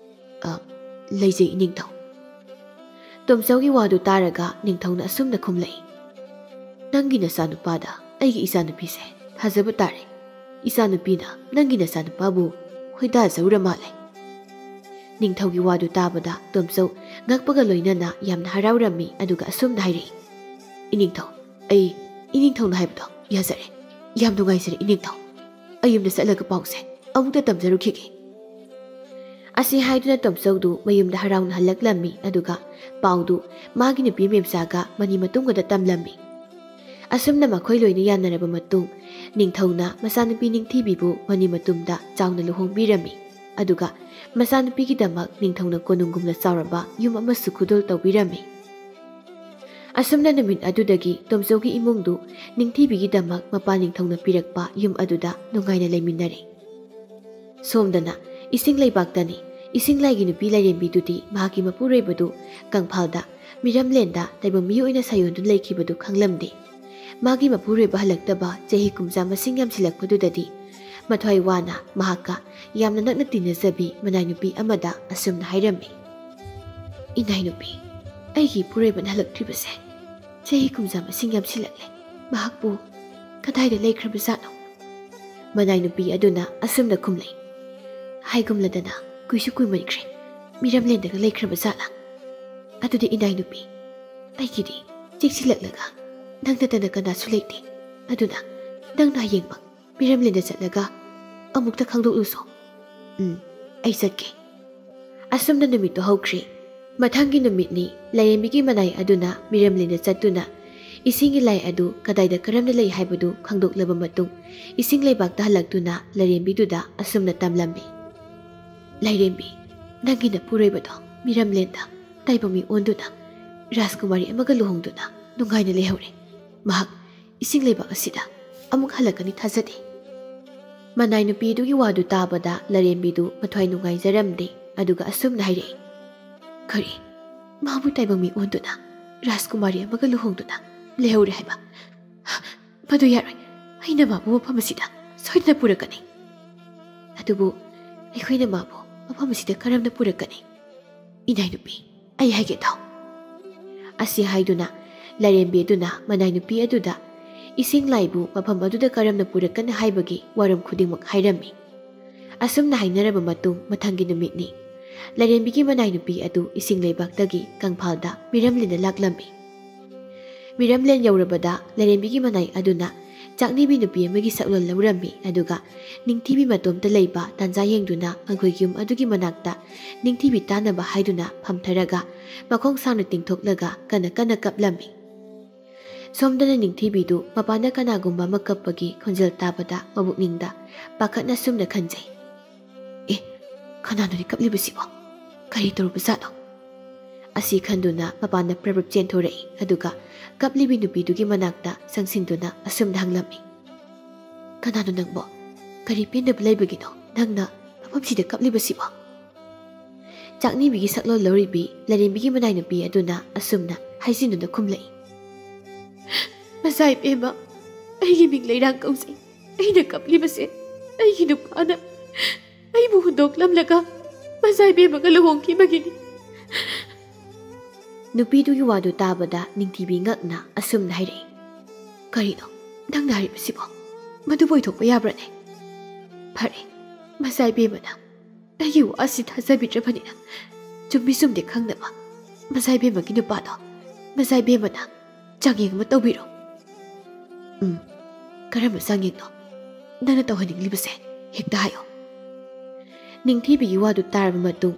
"ꯑ, ꯂꯩꯖꯩ ꯏꯅꯤꯡꯊꯧ"꯫ ꯇꯣꯝꯆꯧꯒꯤ ꯋꯥꯗꯨ ꯇꯥꯔꯒ ꯅꯤꯡꯊꯧꯅ ꯑꯁꯨꯝꯅ ꯈꯨꯝꯂꯛꯏ, "ꯅꯪꯒꯤ ꯅꯆꯥꯅꯨꯄꯥꯗ ꯑꯩꯒꯤ ꯏꯆꯥꯅꯨꯄꯤꯁꯦ ꯊꯥꯖꯕ ꯇꯥꯔꯦ꯫ ꯏꯆꯥꯅꯨꯄꯤꯅ ꯅꯪꯒꯤ ꯅꯆꯥꯅꯨꯄꯥꯕꯨ ꯈꯣꯏꯗꯥꯖꯧꯔ ꯃꯥꯜꯂꯦ"꯫ ꯅꯤꯡꯊꯧꯒꯤ ꯋꯥꯗꯨ ꯇꯥꯕꯗ ꯇꯣꯝꯆꯧ ꯉꯛꯄꯒ ꯂꯣꯏꯅꯅ ꯌꯥꯝꯅ ꯍꯔꯥꯎꯔꯝꯃꯤ, ꯑꯗꯨꯒ ꯑꯁꯨꯝꯅ ꯍꯥꯏꯔꯛꯏ, "ꯏꯅꯤꯡꯊꯧ, ꯑꯩ ꯏꯅꯤꯡꯊꯧꯅ ꯍꯥꯏꯕꯗꯣ ꯌꯥꯖꯔꯦ꯫ ꯌꯥꯝ ꯅꯨꯡꯉꯥꯏꯖꯔꯦ ꯏꯅꯤꯡꯊꯧ꯫ ꯑꯩ ꯌꯨꯝꯗ ꯆꯠꯂꯒ ꯄꯥꯎꯁꯦ ꯑꯃꯨꯛꯇ ꯇꯝꯖꯔꯨꯈꯤꯒꯦ"꯫ ꯑꯁꯤ ꯍꯥꯏꯗꯨꯅ ꯇꯣꯝꯆꯧꯗꯨ ꯃꯌꯨꯝꯗ ꯍꯔꯥꯎꯅ ꯍꯜꯂꯛꯂꯝꯃꯤ꯫ ꯑꯗꯨꯒ ꯄꯥꯎꯗꯨ ꯃꯥꯒꯤ ꯅꯨꯄꯤ ꯃꯦꯝꯆꯥꯒ ꯃꯅꯤ ꯃꯇꯨꯡꯒꯗ ꯇꯝꯂꯝꯃꯤ꯫ ꯑꯁꯨꯝꯅ ꯃꯈꯣꯏ ꯂꯣꯏꯅ ꯌꯥꯅꯔꯕ ꯃꯇꯨꯡ, ꯅꯤꯡꯊꯧꯅ ꯃꯆꯥꯅꯨꯄꯤ ꯅꯤꯡꯊꯤꯕꯤꯕꯨ ꯃꯅꯤ ꯃꯇꯨꯝꯗ ꯆꯥꯎꯅ ꯂꯨꯍꯣꯡꯕꯤꯔꯝꯃꯤ꯫ ꯑꯗꯨꯒ ꯃꯆꯥꯅꯨꯄꯤꯒꯤꯗꯃꯛ ꯅꯤꯡꯊꯧꯅ ꯀꯣꯅꯨꯡꯒꯨꯝꯅ ꯆꯥꯎꯔꯕ ꯌꯨꯝ ꯑꯃꯁꯨ ꯈꯨꯗꯣꯜ ꯇꯧꯕꯤꯔꯝꯃꯤ꯫ ꯑꯁꯨꯝꯅ ꯅꯨꯃꯤꯠ ꯑꯗꯨꯗꯒꯤ ꯇꯣꯝꯆꯧꯒꯤ ꯏꯃꯨꯡꯗꯨ ꯅꯤꯡꯊꯤꯕꯤꯒꯤꯗꯃꯛ ꯃꯄꯥ ꯅꯤꯡꯊꯧꯅ ꯄꯤꯔꯛꯄ ꯌꯨꯝ ꯑꯗꯨꯗ ꯅꯨꯡꯉꯥꯏꯅ ꯂꯩꯃꯤꯟꯅꯔꯦ꯫ ꯁꯣꯝꯗꯅ ꯏꯁꯤꯡ ꯂꯩꯕꯥꯛꯇꯅꯤ꯫ ꯏꯁꯤꯡ ꯂꯥꯏꯒꯤ ꯅꯨꯄꯤ ꯂꯥꯏꯔꯦꯝꯕꯤꯗꯨꯗꯤ ꯃꯍꯥꯛꯀꯤ ꯃꯄꯨꯔꯣꯏꯕꯗꯨ ꯀꯪꯐꯥꯜꯗ, ꯃꯤꯔꯝꯂꯦꯟꯗ ꯇꯥꯏꯕꯪ ꯃꯤ ꯑꯣꯏꯅ ꯁꯥꯌꯣꯟꯗꯨꯅ ꯂꯩꯈꯤꯕꯗꯨ ꯈꯪꯂꯝꯗꯦ꯫ ꯃꯥꯒꯤ ꯃꯄꯨꯔꯣꯏꯕ ꯍꯜꯂꯛꯇꯕ ꯆꯍꯤ ꯀꯨꯝꯖꯥ ꯃꯁꯤꯡ ꯌꯥꯝꯁꯤꯜꯂꯛꯄꯗꯨꯗꯗꯤ ꯃꯊ꯭ꯋꯥꯏ ꯋꯥꯅ ꯃꯍꯥꯛꯀ ꯌꯥꯝꯅ ꯅꯛꯅ ꯇꯤꯟꯅꯖꯕꯤ ꯃꯅꯥꯏ ꯅꯨꯄꯤ ꯑꯃꯗ ꯑꯁꯨꯝꯅ ꯍꯥꯏꯔꯝꯃꯤ, "ꯏꯅꯥꯏ ꯅꯨꯄꯤ, ꯑꯩꯒꯤ ꯏꯄꯨꯔꯣꯏꯕꯅ ꯍꯜꯂꯛꯇ꯭ꯔꯤꯕꯁꯦ ꯆꯍꯤ ꯀꯨꯝꯖꯥ ꯃꯁꯤꯡ ꯌꯥꯝꯁꯤꯜꯂꯛꯂꯦ꯫ ꯃꯍꯥꯛꯄꯨ ꯀꯗꯥꯏꯗ ꯂꯩꯈ꯭ꯔꯕꯖꯥꯠꯅꯣ?" ꯃꯅꯥꯏ ꯅꯨꯄꯤ ꯑꯗꯨꯅ ꯑꯁꯨꯝꯅ ꯈꯨꯝꯂꯩ, "ꯍꯥꯏꯒꯨꯝꯂꯗꯅ ꯀꯨꯏꯁꯨ ꯀꯨꯏꯃꯟꯈ꯭ꯔꯦ꯫ ꯃꯤꯔꯝꯂꯦꯟꯗꯒ ꯂꯩꯈ꯭ꯔꯕ ꯖꯥꯠꯂꯥ? ꯑꯗꯨꯗꯤ ꯏꯅꯥꯏ ꯅꯨꯄꯤ, ꯑꯩꯒꯤꯗꯤ ꯆꯦꯛꯁꯤꯜꯂꯛꯂꯒ ꯅꯪ ꯅꯠꯇꯅ ꯀꯅꯥꯁꯨ ꯂꯩꯇꯦ꯫ ꯑꯗꯨꯅ ꯅꯪꯅ ꯍꯌꯦꯡꯃꯛ ꯃꯤꯔꯝꯂꯦꯟꯗ ꯆꯠꯂꯒ ꯑꯃꯨꯛꯇ ꯈꯪꯗꯣꯛꯂꯨꯁꯣ꯫" "ꯎꯝ, ꯑꯩ ꯆꯠꯀꯦ꯫" ꯑꯁꯨꯝꯅ ꯅꯨꯃꯤꯠꯇꯨ ꯍꯧꯈ꯭ꯔꯦ꯫ ꯃꯊꯪꯒꯤ ꯅꯨꯃꯤꯠꯅꯤ꯫ ꯂꯥꯏꯔꯦꯝꯕꯤꯒꯤ ꯃꯅꯥꯏ ꯑꯗꯨꯅ ꯃꯤꯔꯝꯂꯦꯟꯗ ꯆꯠꯇꯨꯅ ꯏꯁꯤꯡꯒꯤ ꯂꯥꯏ ꯑꯗꯨ ꯀꯗꯥꯏꯗ ꯀꯔꯝꯅ ꯂꯩ ꯍꯥꯏꯕꯗꯨ ꯈꯪꯗꯣꯛꯂꯕ ꯃꯇꯨꯡ, ꯏꯁꯤꯡ ꯂꯩꯕꯥꯛꯇ ꯍꯜꯂꯛꯇꯨꯅ ꯂꯥꯏꯔꯦꯝꯕꯤꯗꯨꯗ ꯑꯁꯨꯝꯅ ꯇꯝꯂꯝꯃꯤ, "ꯂꯥꯏꯔꯦꯝꯕꯤ, ꯅꯪꯒꯤ ꯅꯄꯨꯔꯣꯏꯕꯗꯣ ꯃꯤꯔꯝꯂꯦꯟꯗ ꯇꯥꯏꯕꯪ ꯃꯤ ꯑꯣꯟꯗꯨꯅ ꯔꯥꯖꯀꯨꯃꯥꯔꯤ ꯑꯃꯒ ꯂꯨꯍꯣꯡꯗꯨꯅ ꯅꯨꯡꯉꯥꯏꯅ ꯂꯩꯍꯧꯔꯦ꯫ ꯃꯍꯥꯛ ꯏꯁꯤꯡ ꯂꯩꯕꯥꯛ ꯑꯁꯤꯗ ꯑꯃꯨꯛ ꯍꯜꯂꯛꯀꯅꯤ ꯊꯥꯖꯗꯦ꯫" ꯃꯅꯥꯏ ꯅꯨꯄꯤꯗꯨꯒꯤ ꯋꯥꯗꯨ ꯇꯥꯕꯗ ꯂꯥꯏꯔꯦꯝꯕꯤꯗꯨ ꯃꯊ꯭ꯋꯥꯏ ꯅꯨꯡꯉꯥꯏꯖꯔꯝꯗꯦ꯫ ꯑꯗꯨꯒ ꯑꯁꯨꯝꯅ ꯍꯥꯏꯔꯛꯏ, "ꯀꯔꯤ? ꯃꯥꯕꯨ ꯇꯥꯏꯕꯪ ꯃꯤ ꯑꯣꯟꯗꯨꯅ ꯔꯥꯖꯀꯨꯃꯥꯔꯤ ꯑꯃꯒ ꯂꯨꯍꯣꯡꯗꯨꯅ ꯂꯩꯍꯧꯔꯦ ꯍꯥꯏꯕ? ꯃꯗꯨ ꯌꯥꯔꯣꯏ꯫ ꯑꯩꯅ ꯃꯥꯕꯨ ꯃꯐꯝ ꯑꯁꯤꯗ ꯁꯣꯏꯗꯅ ꯄꯨꯔꯛꯀꯅꯤ꯫ ꯑꯗꯨꯕꯨ ꯑꯩꯈꯣꯏꯅ ꯃꯥꯕꯨ ꯃꯐꯝ ꯑꯁꯤꯗ ꯀꯔꯝꯅ ꯄꯨꯔꯛꯀꯅꯤ? ꯏꯅꯥꯏ ꯅꯨꯄꯤ, ꯑꯩ ꯍꯥꯏꯒꯦ ꯇꯥꯎ꯫" ꯑꯁꯤ ꯍꯥꯏꯗꯨꯅ ꯂꯥꯏꯔꯦꯝꯕꯤ ꯑꯗꯨꯅ ꯃꯅꯥꯏ ꯅꯨꯄꯤ ꯑꯗꯨꯗ ꯏꯁꯤꯡ ꯂꯥꯏꯕꯨ ꯃꯐꯝ ꯑꯗꯨꯗ ꯀꯔꯝꯅ ꯄꯨꯔꯛꯀꯅꯤ ꯍꯥꯏꯕꯒꯤ ꯋꯥꯔꯣꯝ ꯈꯨꯗꯤꯡꯃꯛ ꯍꯥꯏꯔꯝꯃꯤ꯫ ꯑꯁꯨꯝꯅ ꯍꯥꯏꯅꯔꯕ ꯃꯇꯨꯡ, ꯃꯊꯪꯒꯤ ꯅꯨꯃꯤꯠꯅꯤ꯫ ꯂꯥꯏꯔꯦꯝꯕꯤꯒꯤ ꯃꯅꯥꯏ ꯅꯨꯄꯤ ꯑꯗꯨ ꯏꯁꯤꯡ ꯂꯩꯕꯥꯛꯇꯒꯤ ꯀꯪꯐꯥꯜꯗ ꯃꯤꯔꯝꯂꯦꯟꯗ ꯂꯥꯛꯂꯝꯃꯤ꯫ ꯃꯤꯔꯝꯂꯦꯟ ꯌꯧꯔꯕꯗ ꯂꯥꯏꯔꯦꯝꯕꯤꯒꯤ ꯃꯅꯥꯏ ꯑꯗꯨꯅ ꯆꯥꯛꯅꯤꯕꯤ ꯅꯨꯄꯤ ꯑꯃꯒꯤ ꯁꯛꯂꯣꯟ ꯂꯧꯔꯝꯃꯤ꯫ ꯑꯗꯨꯒ ꯅꯤꯡꯊꯤꯕꯤ ꯃꯇꯣꯝꯇ ꯂꯩꯕ ꯇꯥꯟꯖꯥ ꯌꯦꯡꯗꯨꯅ ꯃꯈꯣꯏꯒꯤ ꯌꯨꯝ ꯑꯗꯨꯒꯤ ꯃꯅꯥꯛꯇ ꯅꯤꯡꯊꯤꯕꯤ ꯇꯥꯅꯕ ꯍꯥꯏꯗꯨꯅ ꯐꯝꯊꯔꯒ ꯃꯈꯣꯡ ꯁꯥꯡꯅ ꯇꯤꯡꯊꯣꯛꯂꯒ ꯀꯟꯅ ꯀꯟꯅ ꯀꯞꯂꯝꯃꯤ꯫ ꯁꯣꯝꯗꯅ ꯅꯤꯡꯊꯤꯕꯤꯗꯨ ꯃꯄꯥꯟꯗ ꯀꯅꯥꯒꯨꯝꯕ ꯑꯃ ꯀꯞꯄꯒꯤ ꯈꯣꯟꯖꯦꯜ ꯇꯥꯕꯗ ꯃꯕꯨꯛꯅꯤꯡꯗ ꯄꯥꯈꯠꯅ ꯑꯁꯨꯝꯅ ꯈꯟꯖꯩ, "ꯑꯦ, ꯀꯅꯥꯅꯣꯅꯦ ꯀꯞꯂꯤꯕꯁꯤꯕꯣ? ꯀꯔꯤ ꯇꯧꯔꯨꯕꯖꯥꯠꯅꯣ?" ꯑꯁꯤ ꯈꯟꯗꯨꯅ ꯃꯄꯥꯟꯗ ꯄ꯭ꯔꯞ ꯄ꯭ꯔꯞ ꯆꯦꯟꯊꯣꯔꯛꯏ꯫ ꯑꯗꯨꯒ ꯀꯞꯂꯤꯕꯤ ꯅꯨꯄꯤꯗꯨꯒꯤ ꯃꯅꯥꯛꯇ ꯆꯪꯁꯤꯟꯗꯨꯅ ꯑꯁꯨꯝꯅ ꯍꯪꯂꯝꯃꯤ, "ꯀꯅꯥꯅꯣ ꯅꯪꯕꯣ? ꯀꯔꯤ ꯄꯦꯟꯗꯕ ꯂꯩꯕꯒꯤꯅꯣ ꯅꯪꯅ ꯃꯐꯝꯁꯤꯗ ꯀꯞꯂꯤꯕꯁꯤꯕꯣ?" ꯆꯥꯛꯅꯤꯕꯤꯒꯤ ꯁꯛꯂꯣꯟ ꯂꯧꯔꯤꯕꯤ ꯂꯥꯏꯔꯦꯝꯕꯤꯒꯤ ꯃꯅꯥꯏ ꯅꯨꯄꯤ ꯑꯗꯨꯅ ꯑꯁꯨꯝꯅ ꯍꯥꯏꯖꯤꯟꯗꯨꯅ ꯈꯨꯝꯂꯛꯏ, "ꯃꯆꯥ ꯏꯕꯦꯝꯃ, ꯑꯩꯒꯤ ꯃꯤꯡ ꯂꯩꯔꯥꯡ ꯀꯧꯖꯩ꯫ ꯑꯩꯅ ꯀꯞꯂꯤꯕꯁꯦ ꯑꯩꯒꯤ ꯅꯨꯄꯥꯅ ꯑꯩꯕꯨ ꯍꯨꯟꯗꯣꯛꯂꯝꯂꯒ ꯃꯆꯥ ꯏꯕꯦꯝꯃꯒ ꯂꯨꯍꯣꯡꯈꯤꯕꯒꯤꯅꯤ꯫" ꯅꯨꯄꯤꯗꯨꯒꯤ ꯋꯥꯗꯨ ꯇꯥꯕꯗ ꯅꯤꯡꯊꯤꯕꯤ ꯉꯛꯅ ꯑꯁꯨꯝꯅ ꯍꯥꯏꯔꯛꯏ, "ꯀꯔꯤꯅꯣ ꯅꯪꯅ ꯍꯥꯏꯔꯤꯕꯁꯤꯕꯣ? ꯃꯗꯨꯕꯨ ꯑꯣꯏꯊꯣꯛꯄ ꯌꯥꯕ꯭ꯔꯅꯦ? ꯐꯔꯦ, ꯃꯆꯥ ꯏꯕꯦꯝꯃꯅ ꯑꯩꯒꯤ ꯋꯥꯁꯤ ꯊꯥꯖꯕꯤꯗ꯭ꯔꯕꯅꯤꯅ ꯆꯨꯝꯃꯤ ꯆꯨꯝꯗꯦ ꯈꯪꯅꯕ ꯃꯆꯥ ꯏꯕꯦꯝꯃꯒꯤ ꯅꯨꯄꯥꯗꯣ ꯃꯆꯥ ꯏꯕꯦꯝꯃꯅ ꯆꯥꯡꯌꯦꯡ ꯑꯃ ꯇꯧꯕꯤꯔꯣ꯫" "ꯎꯝ, ꯀꯔꯝꯕ ꯆꯥꯡꯌꯦꯡꯅꯣ ꯅꯪꯅ ꯇꯧꯍꯟꯅꯤꯡꯂꯤꯕꯁꯦ? ꯍꯦꯛꯇ ꯍꯥꯏꯌꯣ꯫" ꯅꯤꯡꯊꯤꯕꯤꯒꯤ ꯋꯥꯗꯨ ꯇꯥꯔꯕ ꯃꯇꯨꯡ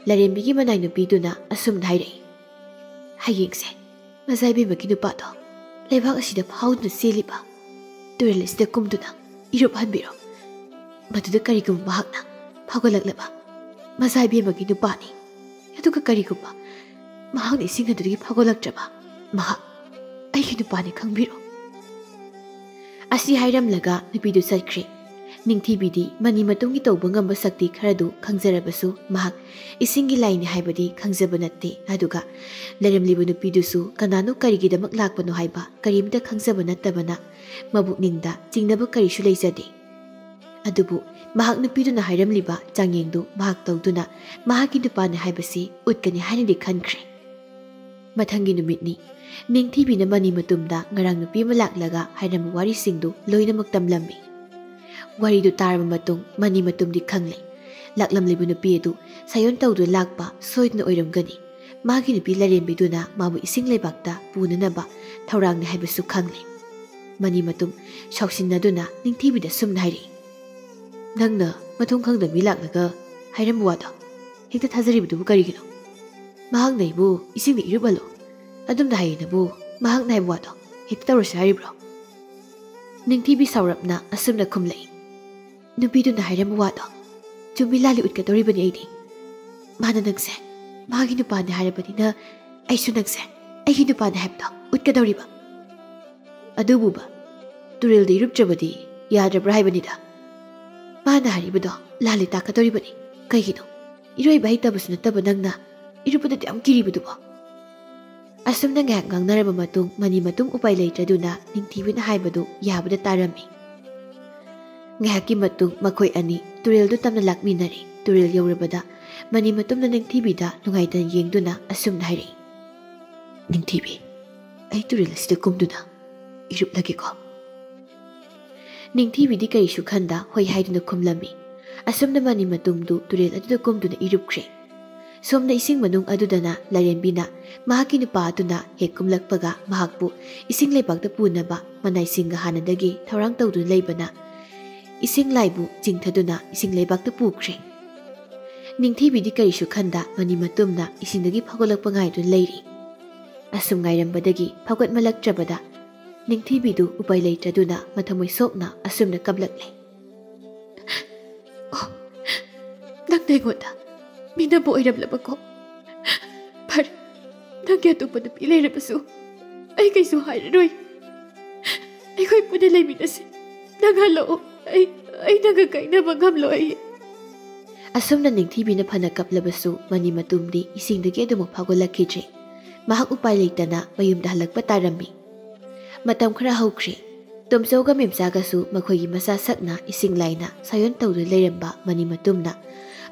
ꯂꯥꯏꯔꯦꯝꯕꯤꯒꯤ ꯃꯅꯥꯏ ꯅꯨꯄꯤꯗꯨꯅ ꯑꯁꯨꯝꯅ ꯍꯥꯏꯔꯛꯏ, "ꯍꯌꯦꯡꯁꯦ ꯃꯆꯥ ꯏꯕꯦꯝꯃꯒꯤ ꯅꯨꯄꯥꯗꯣ ꯂꯩꯕꯥꯛ ꯑꯁꯤꯗ ꯐꯥꯎꯗꯨꯅ ꯆꯦꯜꯂꯤꯕ ꯇꯨꯔꯦꯜ ꯑꯁꯤꯗ ꯀꯨꯝꯗꯨꯅ ꯏꯔꯨꯞꯍꯟꯕꯤꯔꯣ꯫ ꯃꯗꯨꯗ ꯀꯔꯤꯒꯨꯝꯕ ꯃꯍꯥꯛꯅ ꯐꯥꯎꯒꯠꯂꯛꯂꯕ ꯃꯆꯥ ꯏꯕꯦꯝꯃꯒꯤ ꯅꯨꯄꯥꯅꯤ, ꯑꯗꯨꯒ ꯀꯔꯤꯒꯨꯝꯕ ꯃꯍꯥꯛꯅ ꯏꯁꯤꯡ ꯑꯗꯨꯗꯒꯤ ꯐꯥꯎꯒꯠꯂꯛꯇ꯭ꯔꯕ ꯃꯍꯥꯛ ꯑꯩꯒꯤ ꯅꯨꯄꯥꯅꯤ ꯈꯪꯕꯤꯔꯣ꯫" ꯑꯁꯤ ꯍꯥꯏꯔꯝꯂꯒ ꯅꯨꯄꯤꯗꯨ ꯆꯠꯈ꯭ꯔꯦ꯫ ꯅꯤꯡꯊꯤꯕꯤꯗꯤ ꯃꯅꯤ ꯃꯇꯨꯡꯒꯤ ꯇꯧꯕ ꯉꯝꯕ ꯁꯛꯇꯤ ꯈꯔꯗꯨ ꯈꯪꯖꯔꯕꯁꯨ ꯃꯍꯥꯛ ꯏꯁꯤꯡꯒꯤ ꯂꯥꯏꯅꯤ ꯍꯥꯏꯕꯗꯤ ꯈꯪꯖꯕ ꯅꯠꯇꯦ꯫ ꯑꯗꯨꯒ ꯂꯩꯔꯝꯂꯤꯕ ꯅꯨꯄꯤꯗꯨꯁꯨ ꯀꯅꯥꯅꯣ ꯀꯔꯤꯒꯤꯗꯃꯛ ꯂꯥꯛꯄꯅꯣ ꯍꯥꯏꯕ ꯀꯔꯤꯝꯇ ꯈꯪꯖꯕ ꯅꯠꯇꯕꯅ ꯃꯕꯨꯛꯅꯤꯡꯗ ꯆꯤꯡꯅꯕ ꯀꯔꯤꯁꯨ ꯂꯩꯖꯗꯦ꯫ ꯑꯗꯨꯕꯨ ꯃꯍꯥꯛ ꯅꯨꯄꯤꯗꯨꯅ ꯍꯥꯏꯔꯝꯂꯤꯕ ꯆꯥꯡꯌꯦꯡꯗꯨ ꯃꯍꯥꯛ ꯇꯧꯗꯨꯅ ꯃꯍꯥꯛꯀꯤ ꯅꯨꯄꯥꯅꯤ ꯍꯥꯏꯕꯁꯤ ꯎꯠꯀꯅꯤ ꯍꯥꯏꯅꯗꯤ ꯈꯟꯈ꯭ꯔꯦ꯫ ꯃꯊꯪꯒꯤ ꯅꯨꯃꯤꯠꯅꯤ꯫ ꯅꯤꯡꯊꯤꯕꯤꯅ ꯃꯅꯤ ꯃꯇꯨꯝꯗ ꯉꯔꯥꯡ ꯅꯨꯄꯤ ꯑꯃ ꯂꯥꯛꯂꯒ ꯍꯥꯏꯔꯝꯕ ꯋꯥꯔꯤꯁꯤꯡꯗꯨ ꯂꯣꯏꯅꯃꯛ ꯇꯝꯂꯝꯃꯤ꯫ ꯋꯥꯔꯤꯗꯨ ꯇꯥꯔꯕ ꯃꯇꯨꯡ ꯃꯅꯤ ꯃꯇꯨꯝꯗꯤ ꯈꯪꯂꯦ꯫ ꯂꯥꯛꯂꯝꯂꯤꯕ ꯅꯨꯄꯤ ꯑꯗꯨ ꯁꯥꯌꯣꯟ ꯇꯧꯗꯨꯅ ꯂꯥꯛꯄ ꯁꯣꯏꯗꯅ ꯑꯣꯏꯔꯝꯒꯅꯤ꯫ ꯃꯥꯒꯤ ꯅꯨꯄꯤ ꯂꯥꯏꯔꯦꯝꯕꯤꯗꯨꯅ ꯃꯥꯕꯨ ꯏꯁꯤꯡ ꯂꯩꯕꯥꯛꯇ ꯄꯨꯅꯅꯕ ꯊꯧꯔꯥꯡꯅꯤ ꯍꯥꯏꯕꯁꯨ ꯈꯪꯂꯦ꯫ ꯃꯅꯤ ꯃꯇꯨꯝ ꯁꯥꯎꯁꯤꯟꯅꯗꯨꯅ ꯅꯤꯡꯊꯤꯕꯤꯗ ꯁꯨꯝꯅ ꯍꯥꯏꯔꯛꯏ, "ꯅꯪꯅ ꯃꯊꯣꯡ ꯈꯪꯗꯕ ꯃꯤ ꯂꯥꯛꯂꯒ ꯍꯥꯏꯔꯝꯕ ꯋꯥꯗꯣ ꯍꯦꯛꯇ ꯊꯥꯖꯔꯤꯕꯗꯨꯕꯨ ꯀꯔꯤꯒꯤꯅꯣ? ꯃꯍꯥꯛꯅ ꯑꯩꯕꯨ ꯏꯁꯤꯡꯗ ꯏꯔꯨꯞꯍꯜꯂꯣ, ꯑꯗꯨꯝꯅ ꯍꯥꯏꯌꯦꯅꯕꯨ ꯃꯍꯥꯛꯅ ꯍꯥꯏꯕ ꯋꯥꯗꯣ ꯍꯦꯛꯇ ꯇꯧꯔꯁꯤ ꯍꯥꯏꯔꯤꯕ꯭ꯔꯣ?" ꯅꯤꯡꯊꯤꯕꯤ ꯁꯥꯎꯔꯞꯅ ꯑꯁꯨꯝꯅ ꯈꯨꯝꯂꯛꯏ, "ꯅꯨꯄꯤꯗꯨꯅ ꯍꯥꯏꯔꯝꯕ ꯋꯥꯗꯣ ꯆꯨꯝꯃꯤ ꯂꯥꯜꯂꯤ ꯎꯠꯀꯗꯧꯔꯤꯕꯅꯤ ꯑꯩꯗꯤ꯫ ꯃꯥꯅ ꯅꯪꯁꯦ ꯃꯥꯒꯤ ꯅꯨꯄꯥꯅꯦ ꯍꯥꯏꯔꯕꯅꯤꯅ ꯑꯩꯁꯨ ꯅꯪꯁꯦ ꯑꯩꯒꯤ ꯅꯨꯄꯥꯅꯦ ꯍꯥꯏꯕꯗꯣ ꯎꯠꯀꯗꯧꯔꯤꯕ꯫ ꯑꯗꯨꯕꯨꯕ ꯇꯨꯔꯦꯜꯗ ꯏꯔꯨꯞꯇ꯭ꯔꯕꯗꯤ ꯌꯥꯗ꯭ꯔꯕ꯭ꯔꯥ ꯍꯥꯏꯕꯅꯤꯗ꯫ ꯃꯥꯅ ꯍꯥꯏꯔꯤꯕꯗꯣ ꯂꯥꯜꯂꯤ ꯇꯥꯛꯀꯗꯧꯔꯤꯕꯅꯤ꯫ ꯀꯩꯒꯤꯅꯣ ꯏꯔꯣꯏꯕ ꯍꯩꯇꯕꯁꯨ ꯅꯠꯇꯕ ꯅꯪꯅ ꯏꯔꯨꯞꯄꯗꯗꯤ ꯌꯥꯝ ꯀꯤꯔꯤꯕꯗꯨꯕꯣ?" ꯑꯁꯨꯝꯅ ꯉꯥꯏꯍꯥꯛ ꯉꯥꯡꯅꯔꯕ ꯃꯇꯨꯡ ꯃꯅꯤ ꯃꯇꯨꯝ ꯎꯄꯥꯏ ꯂꯩꯇ꯭ꯔꯗꯨꯅ ꯅꯤꯡꯊꯤꯕꯤꯅ ꯍꯥꯏꯕꯗꯨ ꯌꯥꯕꯗ ꯇꯥꯔꯝꯃꯤ꯫ ꯉꯥꯏꯍꯥꯛꯀꯤ ꯃꯇꯨꯡ ꯃꯈꯣꯏ ꯑꯅꯤ ꯇꯨꯔꯦꯜꯗꯨ ꯇꯝꯅ ꯂꯥꯛꯃꯤꯟꯅꯔꯦ꯫ ꯇꯨꯔꯦꯜ ꯌꯧꯔꯕꯗ ꯃꯅꯤ ꯃꯇꯨꯝꯅ ꯅꯤꯡꯊꯤꯕꯤꯗ ꯅꯨꯡꯉꯥꯏꯇꯅ ꯌꯦꯡꯗꯨꯅ ꯑꯁꯨꯝꯅ ꯍꯥꯏꯔꯛꯏ, "ꯅꯤꯡꯊꯤꯕꯤ, ꯑꯩ ꯇꯨꯔꯦꯜ ꯑꯁꯤꯗ ꯀꯨꯝꯗꯨꯅ ꯏꯔꯨꯞꯂꯒꯦꯀꯣ?" ꯅꯤꯡꯊꯤꯕꯤꯗꯤ ꯀꯔꯤꯁꯨ ꯈꯟꯗ ꯍꯣꯏ ꯍꯥꯏꯗꯨꯅ ꯈꯨꯝꯂꯝꯃꯤ꯫ ꯑꯁꯨꯝꯅ ꯃꯅꯤ ꯃꯇꯨꯝꯗꯨ ꯇꯨꯔꯦꯜ ꯑꯗꯨꯗ ꯀꯨꯝꯗꯨꯅ ꯏꯔꯨꯞꯈ꯭ꯔꯦ꯫ ꯁꯣꯝꯗ ꯏꯁꯤꯡ ꯃꯅꯨꯡ ꯑꯗꯨꯗꯅ ꯂꯥꯏꯔꯦꯝꯕꯤꯅ ꯃꯍꯥꯛꯀꯤ ꯅꯨꯄꯥ ꯑꯗꯨꯅ ꯍꯦꯛ ꯀꯨꯝꯂꯛꯄꯒ ꯃꯍꯥꯛꯄꯨ ꯏꯁꯤꯡ ꯂꯩꯕꯥꯛꯇ ꯄꯨꯅꯕ ꯃꯅꯥꯏꯁꯤꯡꯒ ꯍꯥꯟꯅꯗꯒꯤ ꯊꯧꯔꯥꯡ ꯇꯧꯗꯨꯅ ꯂꯩꯕꯅ ꯏꯁꯤꯡ ꯂꯥꯏꯕꯨ ꯆꯤꯡꯊꯗꯨꯅ ꯏꯁꯤꯡ ꯂꯩꯕꯥꯛꯇ ꯄꯨꯈ꯭ꯔꯦ꯫ ꯅꯤꯡꯊꯤꯕꯤꯗꯤ ꯀꯔꯤꯁꯨ ꯈꯟꯗ ꯃꯅꯤ ꯃꯇꯨꯝꯅ ꯏꯁꯤꯡꯗꯒꯤ ꯐꯥꯎꯒꯠꯂꯛꯄ ꯉꯥꯏꯗꯨꯅ ꯂꯩꯔꯤ꯫ ꯑꯁꯨꯝ ꯉꯥꯏꯔꯝꯕꯗꯒꯤ ꯐꯥꯎꯒꯠꯃꯜꯂꯛꯇ꯭ꯔꯕꯗ ꯅꯤꯡꯊꯤꯕꯤꯗꯨ ꯎꯄꯥꯏ ꯂꯩꯇ꯭ꯔꯗꯨꯅ ꯃꯊꯃꯣꯏ ꯁꯣꯛꯅ ꯑꯁꯨꯝꯅ ꯀꯞꯂꯛꯂꯦ꯫ "ꯑꯣ, ꯅꯪꯅ ꯑꯩꯉꯣꯟꯗ ꯃꯤꯅꯝꯕ ꯑꯣꯏꯔꯝꯂꯕꯀꯣ? ꯐꯔꯦ, ꯅꯪꯒꯤ ꯑꯇꯣꯞꯄ ꯅꯨꯄꯤ ꯂꯩꯔꯕꯁꯨ ꯑꯩ ꯀꯩꯁꯨ ꯍꯥꯏꯔꯔꯣꯏ꯫ ꯑꯩꯈꯣꯏ ꯄꯨꯟꯅ ꯂꯩꯃꯤꯟꯅꯁꯤ꯫ ꯅꯪ ꯍꯜꯂꯛꯑꯣ꯫ ꯑꯩ, ꯑꯩ ꯅꯪꯒ ꯀꯥꯏꯅꯕ ꯉꯝꯂꯣꯏ꯫" ꯑꯁꯨꯝꯅ ꯅꯤꯡꯊꯤꯕꯤꯅ ꯐꯅ ꯀꯞꯂꯕꯁꯨ ꯃꯅꯤ ꯃꯇꯨꯝꯗꯤ ꯏꯁꯤꯡꯗꯒꯤ ꯑꯗꯨꯃꯛ ꯐꯥꯎꯒꯠꯂꯛꯈꯤꯗ꯭ꯔꯦ꯫ ꯃꯍꯥꯛ ꯎꯄꯥꯏ ꯂꯩꯇꯅ ꯃꯌꯨꯝꯗ ꯍꯜꯂꯛꯄ ꯇꯥꯔꯝꯃꯤ꯫ ꯃꯇꯝ ꯈꯔ ꯍꯧꯈ꯭ꯔꯦ꯫ ꯇꯣꯝꯆꯧꯒ ꯃꯦꯝꯆꯥꯒꯁꯨ ꯃꯈꯣꯏꯒꯤ ꯃꯆꯥ ꯁꯛꯅ ꯏꯁꯤꯡ ꯂꯥꯏꯅ ꯁꯥꯌꯣꯟ ꯇꯧꯗꯨꯅ ꯂꯩꯔꯝꯕ ꯃꯅꯤ ꯃꯇꯨꯝꯅ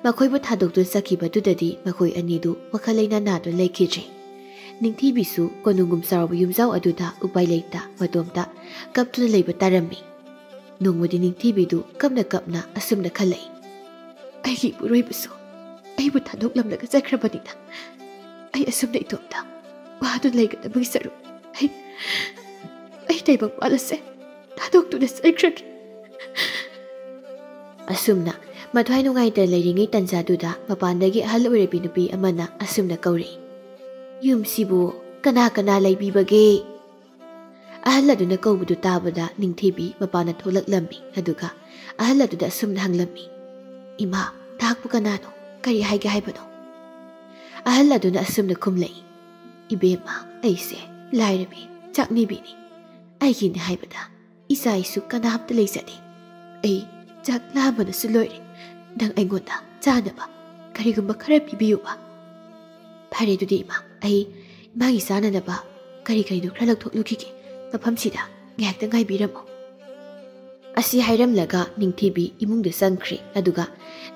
ꯃꯈꯣꯏꯕꯨ ꯊꯥꯗꯣꯛꯇꯨꯅ ꯆꯠꯈꯤꯕꯗꯨꯗꯗꯤ ꯃꯈꯣꯏ ꯑꯅꯤꯗꯨ ꯋꯥꯈꯜ ꯂꯩꯅꯥ ꯅꯥꯗꯨꯅ ꯂꯩꯈꯤꯗ꯭ꯔꯦ꯫ ꯅꯤꯡꯊꯤꯕꯤꯁꯨ ꯀꯣꯅꯨꯡꯒꯨꯝ ꯆꯥꯎꯔꯕ ꯌꯨꯝꯖꯥꯎ ꯑꯗꯨꯗ ꯎꯄꯥꯏ ꯂꯩꯇ ꯃꯇꯣꯝꯇ ꯀꯞꯇꯨꯅ ꯂꯩꯕ ꯇꯥꯔꯝꯃꯤ꯫ ꯅꯣꯡꯃꯗꯤ ꯅꯤꯡꯊꯤꯕꯤꯗꯨ ꯀꯞꯅ ꯀꯞꯅ ꯑꯁꯨꯝꯅ ꯈꯜꯂꯛꯏ, "ꯑꯩꯒꯤ ꯏꯄꯨꯔꯣꯏꯕꯁꯨ ꯑꯩꯕꯨ ꯊꯥꯗꯣꯛꯂꯝꯂꯒ ꯆꯠꯈ꯭ꯔꯕꯅꯤꯅ ꯑꯩ ꯑꯁꯨꯝꯅ ꯏꯇꯣꯝꯇ ꯋꯥꯗꯨꯅ ꯂꯩꯒꯗꯕꯒꯤ ꯁꯔꯨꯛ ꯑꯩ, ꯑꯩ ꯇꯥꯏꯕꯪꯄꯥꯜ ꯑꯁꯦ ꯊꯥꯗꯣꯛꯇꯨꯅ ꯆꯠꯈ꯭ꯔꯒꯦ꯫ ꯑꯁꯨꯝꯅ ꯃꯊ꯭ꯋꯥꯏ ꯅꯨꯡꯉꯥꯏꯇ ꯂꯩꯔꯤꯉꯩ ꯇꯟꯖꯥꯗꯨꯗ ꯃꯄꯥꯟꯗꯒꯤ ꯑꯍꯜ ꯑꯣꯏꯔꯕꯤ ꯅꯨꯄꯤ ꯑꯃꯅ ꯑꯁꯨꯝꯅ ꯀꯧꯔꯛꯏ, "ꯌꯨꯝꯁꯤꯕꯨ ꯀꯅꯥ ꯀꯅꯥ ꯂꯩꯕꯤꯕꯒꯦ?" ꯑꯍꯜ ꯑꯗꯨꯅ ꯀꯧꯕꯗꯨ ꯇꯥꯕꯗ ꯅꯤꯡꯊꯤꯕꯤ ꯃꯄꯥꯟꯗ ꯊꯣꯛꯂꯛꯂꯝꯃꯤ꯫ ꯑꯗꯨꯒ ꯑꯍꯜ ꯑꯗꯨꯗ ꯑꯁꯨꯝꯅ ꯍꯪꯂꯝꯃꯤ, "ꯏꯃꯥ, ꯅꯍꯥꯛꯄꯨ ꯀꯅꯥꯅꯣ? ꯀꯔꯤ ꯍꯥꯏꯒꯦ ꯍꯥꯏꯕꯅꯣ?" ꯑꯍꯜ ꯑꯗꯨꯅ ꯑꯁꯨꯝꯅ ꯈꯨꯝꯂꯛꯏ, "ꯏꯕꯦꯝꯃ, ꯑꯩꯁꯦ ꯂꯥꯏꯔꯕꯤ ꯆꯥꯛꯅꯤꯕꯤꯅꯤ꯫ ꯑꯩꯒꯤꯅꯤ ꯍꯥꯏꯕꯗ ꯏꯆꯥ ꯏꯁꯨ ꯀꯅꯥꯝꯇ ꯂꯩꯖꯗꯦ꯫ ꯑꯩ ꯆꯥꯛ ꯂꯥꯝꯕꯅꯁꯨ ꯂꯣꯏꯔꯦ꯫ ꯅꯪ ꯑꯩꯉꯣꯟꯗ ꯆꯥꯅꯕ ꯀꯔꯤꯒꯨꯝꯕ ꯈꯔ ꯄꯤꯕꯤꯌꯨꯕ꯫" "ꯐꯔꯦ, ꯑꯗꯨꯗꯤ ꯏꯃꯥ, ꯑꯩ ꯏꯃꯥꯒꯤ ꯆꯥꯅꯅꯕ ꯀꯔꯤ ꯀꯔꯤꯅꯣ ꯈꯔ ꯂꯧꯊꯣꯛꯂꯨꯈꯤꯒꯦ꯫ ꯃꯐꯝꯁꯤꯗ ꯉꯥꯏꯍꯥꯛꯇ ꯉꯥꯏꯕꯤꯔꯝꯃꯣ꯫" ꯑꯁꯤ ꯍꯥꯏꯔꯝꯂꯒ ꯅꯤꯡꯊꯤꯕꯤ ꯏꯃꯨꯡꯗ ꯆꯪꯈ꯭ꯔꯦ꯫ ꯑꯗꯨꯒ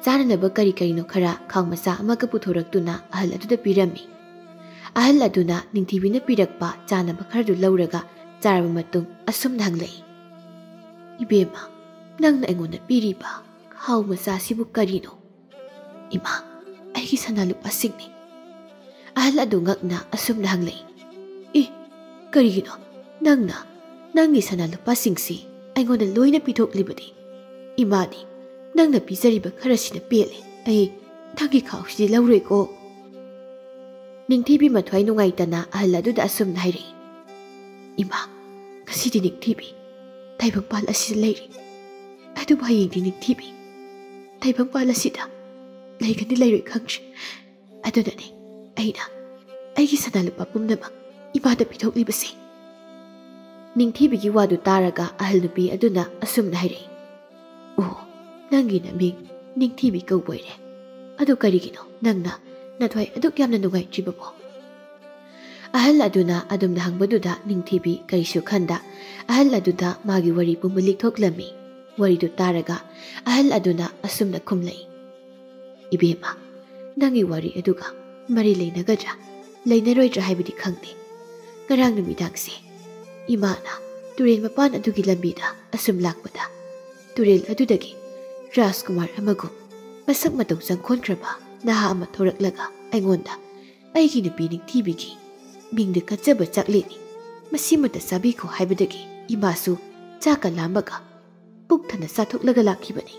ꯆꯥꯅꯅꯕ ꯀꯔꯤ ꯀꯔꯤꯅꯣ ꯈꯔ ꯈꯥꯎ ꯃꯆꯥ ꯑꯃꯒ ꯄꯨꯊꯣꯔꯛꯇꯨꯅ ꯑꯍꯜ ꯑꯗꯨꯗ ꯄꯤꯔꯝꯃꯤ꯫ ꯑꯍꯜ ꯑꯗꯨꯅ ꯅꯤꯡꯊꯤꯕꯤꯅ ꯄꯤꯔꯛꯄ ꯆꯥꯅꯕ ꯈꯔꯗꯨ ꯂꯧꯔꯒ ꯆꯥꯔꯕ ꯃꯇꯨꯡ ꯑꯁꯨꯝꯅ ꯍꯪꯂꯛꯏ, "ꯏꯕꯦꯝꯃ, ꯅꯪꯅ ꯑꯩꯉꯣꯟꯗ ꯄꯤꯔꯤꯕ ꯈꯥꯎ ꯃꯆꯥꯁꯤꯕꯨ ꯀꯔꯤꯅꯣ?" "ꯏꯃꯥ, ꯑꯩꯒꯤ ꯁꯅꯥ ꯂꯨꯄꯥꯁꯤꯡꯅꯤ꯫" ꯑꯍꯜ ꯑꯗꯨ ꯉꯛꯅ ꯑꯁꯨꯝꯅ ꯍꯪꯂꯛꯏ, "ꯏ, ꯀꯔꯤꯒꯤꯅꯣ ꯅꯪꯅ ꯅꯪꯒꯤ ꯁꯅꯥ ꯂꯨꯄꯥꯁꯤꯡꯁꯤ ꯑꯩꯉꯣꯟꯗ ꯂꯣꯏꯅ ꯄꯤꯊꯣꯛꯂꯤꯕꯗꯤ? ꯏꯃꯥꯅꯤ, ꯅꯪꯅ ꯄꯤꯖꯔꯤꯕ ꯈꯔꯁꯤꯅ ꯄꯦꯜꯂꯦ꯫ ꯑꯩ ꯅꯪꯒꯤ ꯈꯥꯎꯁꯤꯗꯤ ꯂꯧꯔꯣꯏꯀꯣ꯫" ꯅꯤꯡꯊꯤꯕꯤ ꯃꯊ꯭ꯋꯥꯏ ꯅꯨꯡꯉꯥꯏꯇꯅ ꯑꯍꯜ ꯑꯗꯨꯗ ꯑꯁꯨꯝꯅ ꯍꯥꯏꯔꯛꯏ, "ꯏꯃꯥ, ꯉꯁꯤꯗꯤ ꯅꯤꯡꯊꯤꯕꯤ ꯇꯥꯏꯕꯪꯄꯥꯜ ꯑꯁꯤꯗ ꯂꯩꯔꯤ꯫ ꯑꯗꯨꯕꯨ ꯍꯌꯦꯡꯗꯤ ꯅꯤꯡꯊꯤꯕꯤ ꯇꯥꯏꯕꯪꯄꯥꯜ ꯑꯁꯤꯗ ꯂꯩꯒꯅꯤ ꯂꯩꯔꯣꯏ ꯈꯪꯗ꯭ꯔꯤ꯫ ꯑꯗꯨꯅꯅꯦ ꯑꯩꯅ ꯑꯩꯒꯤ ꯁꯅꯥ ꯂꯨꯄꯥ ꯄꯨꯝꯅꯃꯛ ꯏꯃꯥꯗ ꯄꯤꯊꯣꯛꯂꯤꯕꯁꯦ꯫" ꯅꯤꯡꯊꯤꯕꯤꯒꯤ ꯋꯥꯗꯨ ꯇꯥꯔꯒ ꯑꯍꯜ ꯅꯨꯄꯤ ꯑꯗꯨꯅ ꯑꯁꯨꯝꯅ ꯍꯥꯏꯔꯛꯏ, "ꯑꯣ, ꯅꯪꯒꯤ ꯅꯃꯤꯡ ꯅꯤꯡꯊꯤꯕꯤ ꯀꯧꯕ ꯑꯣꯏꯔꯦ꯫ ꯑꯗꯨ ꯀꯔꯤꯒꯤꯅꯣ ꯅꯪꯅ ꯅꯊ꯭ꯋꯥꯏ ꯑꯗꯨꯛ ꯌꯥꯝꯅ ꯅꯨꯡꯉꯥꯏꯇ꯭ꯔꯤꯕꯕꯣ?" ꯑꯍꯜ ꯑꯗꯨꯅ ꯑꯗꯨꯝꯅ ꯍꯪꯕꯗꯨꯗ ꯅꯤꯡꯊꯤꯕꯤ ꯀꯔꯤꯁꯨ ꯈꯟꯗ ꯑꯍꯜ ꯑꯗꯨꯗ ꯃꯥꯒꯤ ꯋꯥꯔꯤ ꯄꯨꯝꯕ ꯂꯤꯊꯣꯛꯂꯝꯃꯤ꯫ ꯋꯥꯔꯤꯗꯨ ꯇꯥꯔꯒ ꯑꯍꯜ ꯑꯗꯨꯅ ꯑꯁꯨꯝꯅ ꯈꯨꯝꯂꯛꯏ, "ꯏꯕꯦꯝꯃ, ꯅꯪꯒꯤ ꯋꯥꯔꯤ ꯑꯗꯨꯒ ꯃꯔꯤ ꯂꯩꯅꯒꯗ꯭ꯔꯥ ꯂꯩꯅꯔꯣꯏꯗ꯭ꯔꯥ ꯍꯥꯏꯕꯗꯤ ꯈꯪꯗꯦ꯫ ꯉꯔꯥꯡ ꯅꯨꯃꯤꯗꯥꯡꯁꯦ ꯏꯃꯥꯅ ꯇꯨꯔꯦꯜ ꯃꯄꯥꯟ ꯑꯗꯨꯒꯤ ꯂꯝꯕꯤꯗ ꯑꯁꯨꯝ ꯂꯥꯛꯄꯗ ꯇꯨꯔꯦꯜ ꯑꯗꯨꯗꯒꯤ ꯔꯥꯖꯀꯨꯃꯥꯔ ꯑꯃꯒꯨꯝ ꯃꯁꯛ ꯃꯇꯧ ꯆꯪꯈꯣꯟꯈ꯭ꯔꯕ ꯅꯍꯥ ꯑꯃ ꯊꯣꯔꯛꯂꯒ ꯑꯩꯉꯣꯟꯗ ꯑꯩꯒꯤ ꯅꯨꯄꯤ ꯅꯤꯡꯊꯤꯕꯤꯒꯤ ꯃꯤꯡꯗ ꯀꯠꯆꯕ ꯆꯥꯛꯂꯦꯟꯅꯤ꯫ "ꯃꯁꯤꯃꯇ ꯆꯥꯕꯤꯈꯣ" ꯍꯥꯏꯕꯗꯒꯤ ꯏꯃꯥꯁꯨ ꯆꯥꯛꯀ ꯂꯥꯝꯕꯒ ꯄꯨꯛ ꯊꯟꯅ ꯆꯥꯊꯣꯛꯂꯒ ꯂꯥꯛꯈꯤꯕꯅꯤ꯫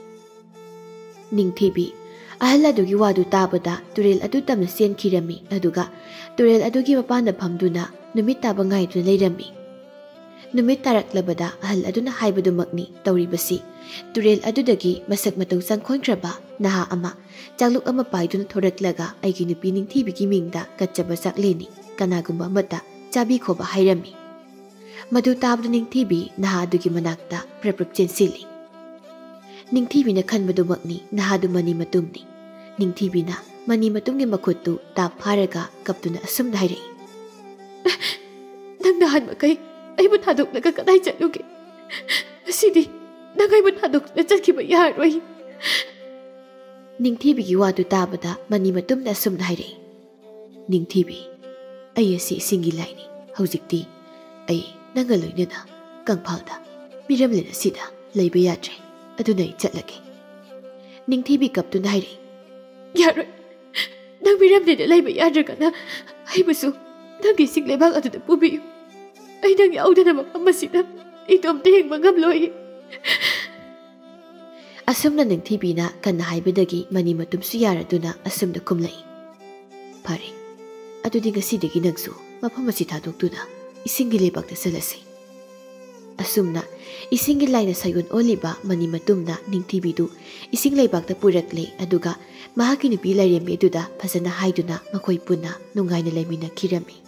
ꯅꯤꯡꯊꯤꯕꯤ ꯑꯍꯜ ꯑꯗꯨꯒꯤ ꯋꯥꯗꯨ ꯇꯥꯕꯗ ꯇꯨꯔꯦꯜ ꯑꯗꯨ ꯇꯝꯅ ꯆꯦꯟꯈꯤꯔꯝꯃꯤ, ꯑꯗꯨꯒ ꯇꯨꯔꯦꯜ ꯑꯗꯨꯒꯤ ꯃꯄꯥꯟꯗ ꯐꯝꯗꯨꯅ ꯅꯨꯃꯤꯠ ꯇꯥꯕ ꯉꯥꯏꯗꯨꯅ ꯂꯩꯔꯝꯃꯤ꯫ ꯅꯨꯃꯤꯠ ꯇꯥꯔꯛꯂꯕꯗ ꯑꯍꯜ ꯑꯗꯨꯅ ꯍꯥꯏꯕꯗꯨꯃꯛꯅꯤ ꯇꯧꯔꯤꯕꯁꯤ꯫ ꯇꯨꯔꯦꯜ ꯑꯗꯨꯗꯒꯤ ꯃꯁꯛ ꯃꯇꯧ ꯆꯪꯈꯣꯟꯈ꯭ꯔꯕ ꯅꯍꯥ ꯑꯃ ꯆꯥꯛꯂꯨꯛ ꯑꯃ ꯄꯥꯏꯗꯨꯅ ꯊꯣꯔꯛꯂꯒ ꯑꯩꯒꯤ ꯅꯨꯄꯤ ꯅꯤꯡꯊꯤꯕꯤꯒꯤ ꯃꯤꯡꯗ ꯀꯠꯆꯕ ꯆꯥꯛꯂꯦꯟꯅꯤ, ꯀꯅꯥꯒꯨꯝꯕ ꯑꯃꯠꯇ ꯆꯥꯕꯤꯈꯣꯕ ꯍꯥꯏꯔꯝꯃꯤ꯫ ꯃꯗꯨ ꯇꯥꯕꯗ ꯅꯤꯡꯊꯤꯕꯤ ꯅꯍꯥ ꯑꯗꯨꯒꯤ ꯃꯅꯥꯛꯇ ꯄ꯭ꯔꯞ ꯄ꯭ꯔꯞ ꯆꯦꯟꯁꯤꯜꯂꯤ꯫ ꯅꯤꯡꯊꯤꯕꯤꯅ ꯈꯟꯕꯗꯨꯃꯛꯅꯤ ꯅꯍꯥꯗꯨ ꯃꯅꯤ ꯃꯇꯨꯝꯅꯤ꯫ ꯅꯤꯡꯊꯤꯕꯤꯅ ꯃꯅꯤ ꯃꯇꯨꯝꯒꯤ ꯃꯈꯨꯠꯇꯨ ꯇꯥꯞ ꯐꯥꯔꯒ ꯀꯞꯇꯨꯅ ꯑꯁꯨꯝꯅ ꯍꯥꯏꯔꯛꯏ: "ꯅꯪ ꯅꯍꯥꯟ ꯃꯈꯩ ꯑꯩꯕꯨ ꯊꯥꯗꯣꯛꯂꯒ ꯀꯗꯥꯏ ꯆꯠꯂꯨꯒꯦ? ꯉꯁꯤꯗꯤ ꯅꯪ ꯑꯩꯕꯨ ꯊꯥꯗꯣꯛꯇꯨꯅ ꯆꯠꯈꯤꯕ ꯌꯥꯔꯣꯏ꯫" ꯅꯤꯡꯊꯤꯕꯤꯒꯤ ꯋꯥꯗꯨ ꯇꯥꯕꯗ ꯃꯅꯤ ꯃꯇꯨꯝꯅ ꯑꯁꯨꯝꯅ ꯍꯥꯏꯔꯛꯏ: "ꯅꯤꯡꯊꯤꯕꯤ, ꯑꯩ ꯑꯁꯤ ꯏꯁꯤꯡꯒꯤ ꯂꯥꯏꯅꯤ꯫ ꯍꯧꯖꯤꯛꯇꯤ ꯑꯩ ꯅꯪꯒ ꯂꯣꯏꯅꯅ ꯀꯪꯐꯥꯜꯗ, ꯃꯤꯔꯝꯂꯦꯟ ꯑꯁꯤꯗ ꯂꯩꯕ ꯌꯥꯗ꯭ꯔꯦ꯫ ꯑꯗꯨꯅ ꯑꯩ ꯆꯠꯂꯒꯦ꯫" ꯅꯤꯡꯊꯤꯕꯤ ꯀꯞꯇꯨꯅ ꯍꯥꯏꯔꯛꯏ: "ꯌꯥꯔꯣꯏ꯫ ꯅꯪ ꯃꯤꯔꯝꯂꯦꯟꯗ ꯂꯩꯕ ꯌꯥꯗ꯭ꯔꯒꯅ ꯑꯩꯕꯨꯁꯨ ꯅꯪꯒꯤ ꯏꯁꯤꯡ ꯂꯩꯕꯥꯛ ꯑꯗꯨꯗ ꯄꯨꯕꯤꯌꯨ꯫ ꯑꯩ ꯅꯪ ꯌꯥꯎꯗꯅ ꯃꯐꯝ ꯑꯁꯤꯗ ꯏꯇꯣꯝꯇ ꯍꯤꯡꯕ ꯉꯝꯂꯣꯏ꯫" ꯑꯁꯨꯝꯅ ꯅꯤꯡꯊꯤꯕꯤꯅ ꯀꯟꯅ ꯍꯥꯏꯕꯗꯒꯤ ꯃꯅꯤ ꯃꯇꯨꯝꯁꯨ ꯌꯥꯔꯗꯨꯅ ꯑꯁꯨꯝꯅ ꯈꯨꯝꯂꯛꯏ: "ꯐꯔꯦ, ꯑꯗꯨꯗꯤ ꯉꯁꯤꯗꯒꯤ ꯅꯪꯁꯨ ꯃꯐꯝ ꯑꯁꯤ ꯊꯥꯗꯣꯛꯇꯨꯅ ꯏꯁꯤꯡꯒꯤ ꯂꯩꯕꯥꯛꯇ ꯆꯠꯂꯁꯤ꯫" ꯑꯁꯨꯝꯅ ꯏꯁꯤꯡꯒꯤ ꯂꯥꯏꯅ ꯁꯥꯏꯑꯣꯟ ꯑꯣꯜꯂꯤꯕ ꯃꯅꯤ ꯃꯇꯨꯝꯅ ꯅꯤꯡꯊꯤꯕꯤꯗꯨ ꯏꯁꯤꯡ ꯂꯩꯕꯥꯛꯇ ꯄꯨꯔꯛꯂꯦ, ꯑꯗꯨꯒ ꯃꯍꯥꯛꯀꯤ ꯅꯨꯄꯤ ꯂꯥꯏꯔꯦꯝꯕꯤ ꯑꯗꯨꯗ ꯐꯖꯅ ꯍꯥꯏꯗꯨꯅ ꯃꯈꯣꯏ ꯄꯨꯟꯅ ꯅꯨꯡꯉꯥꯏꯅ ꯂꯩꯃꯤꯟꯅꯈꯤꯔꯝꯃꯤ꯫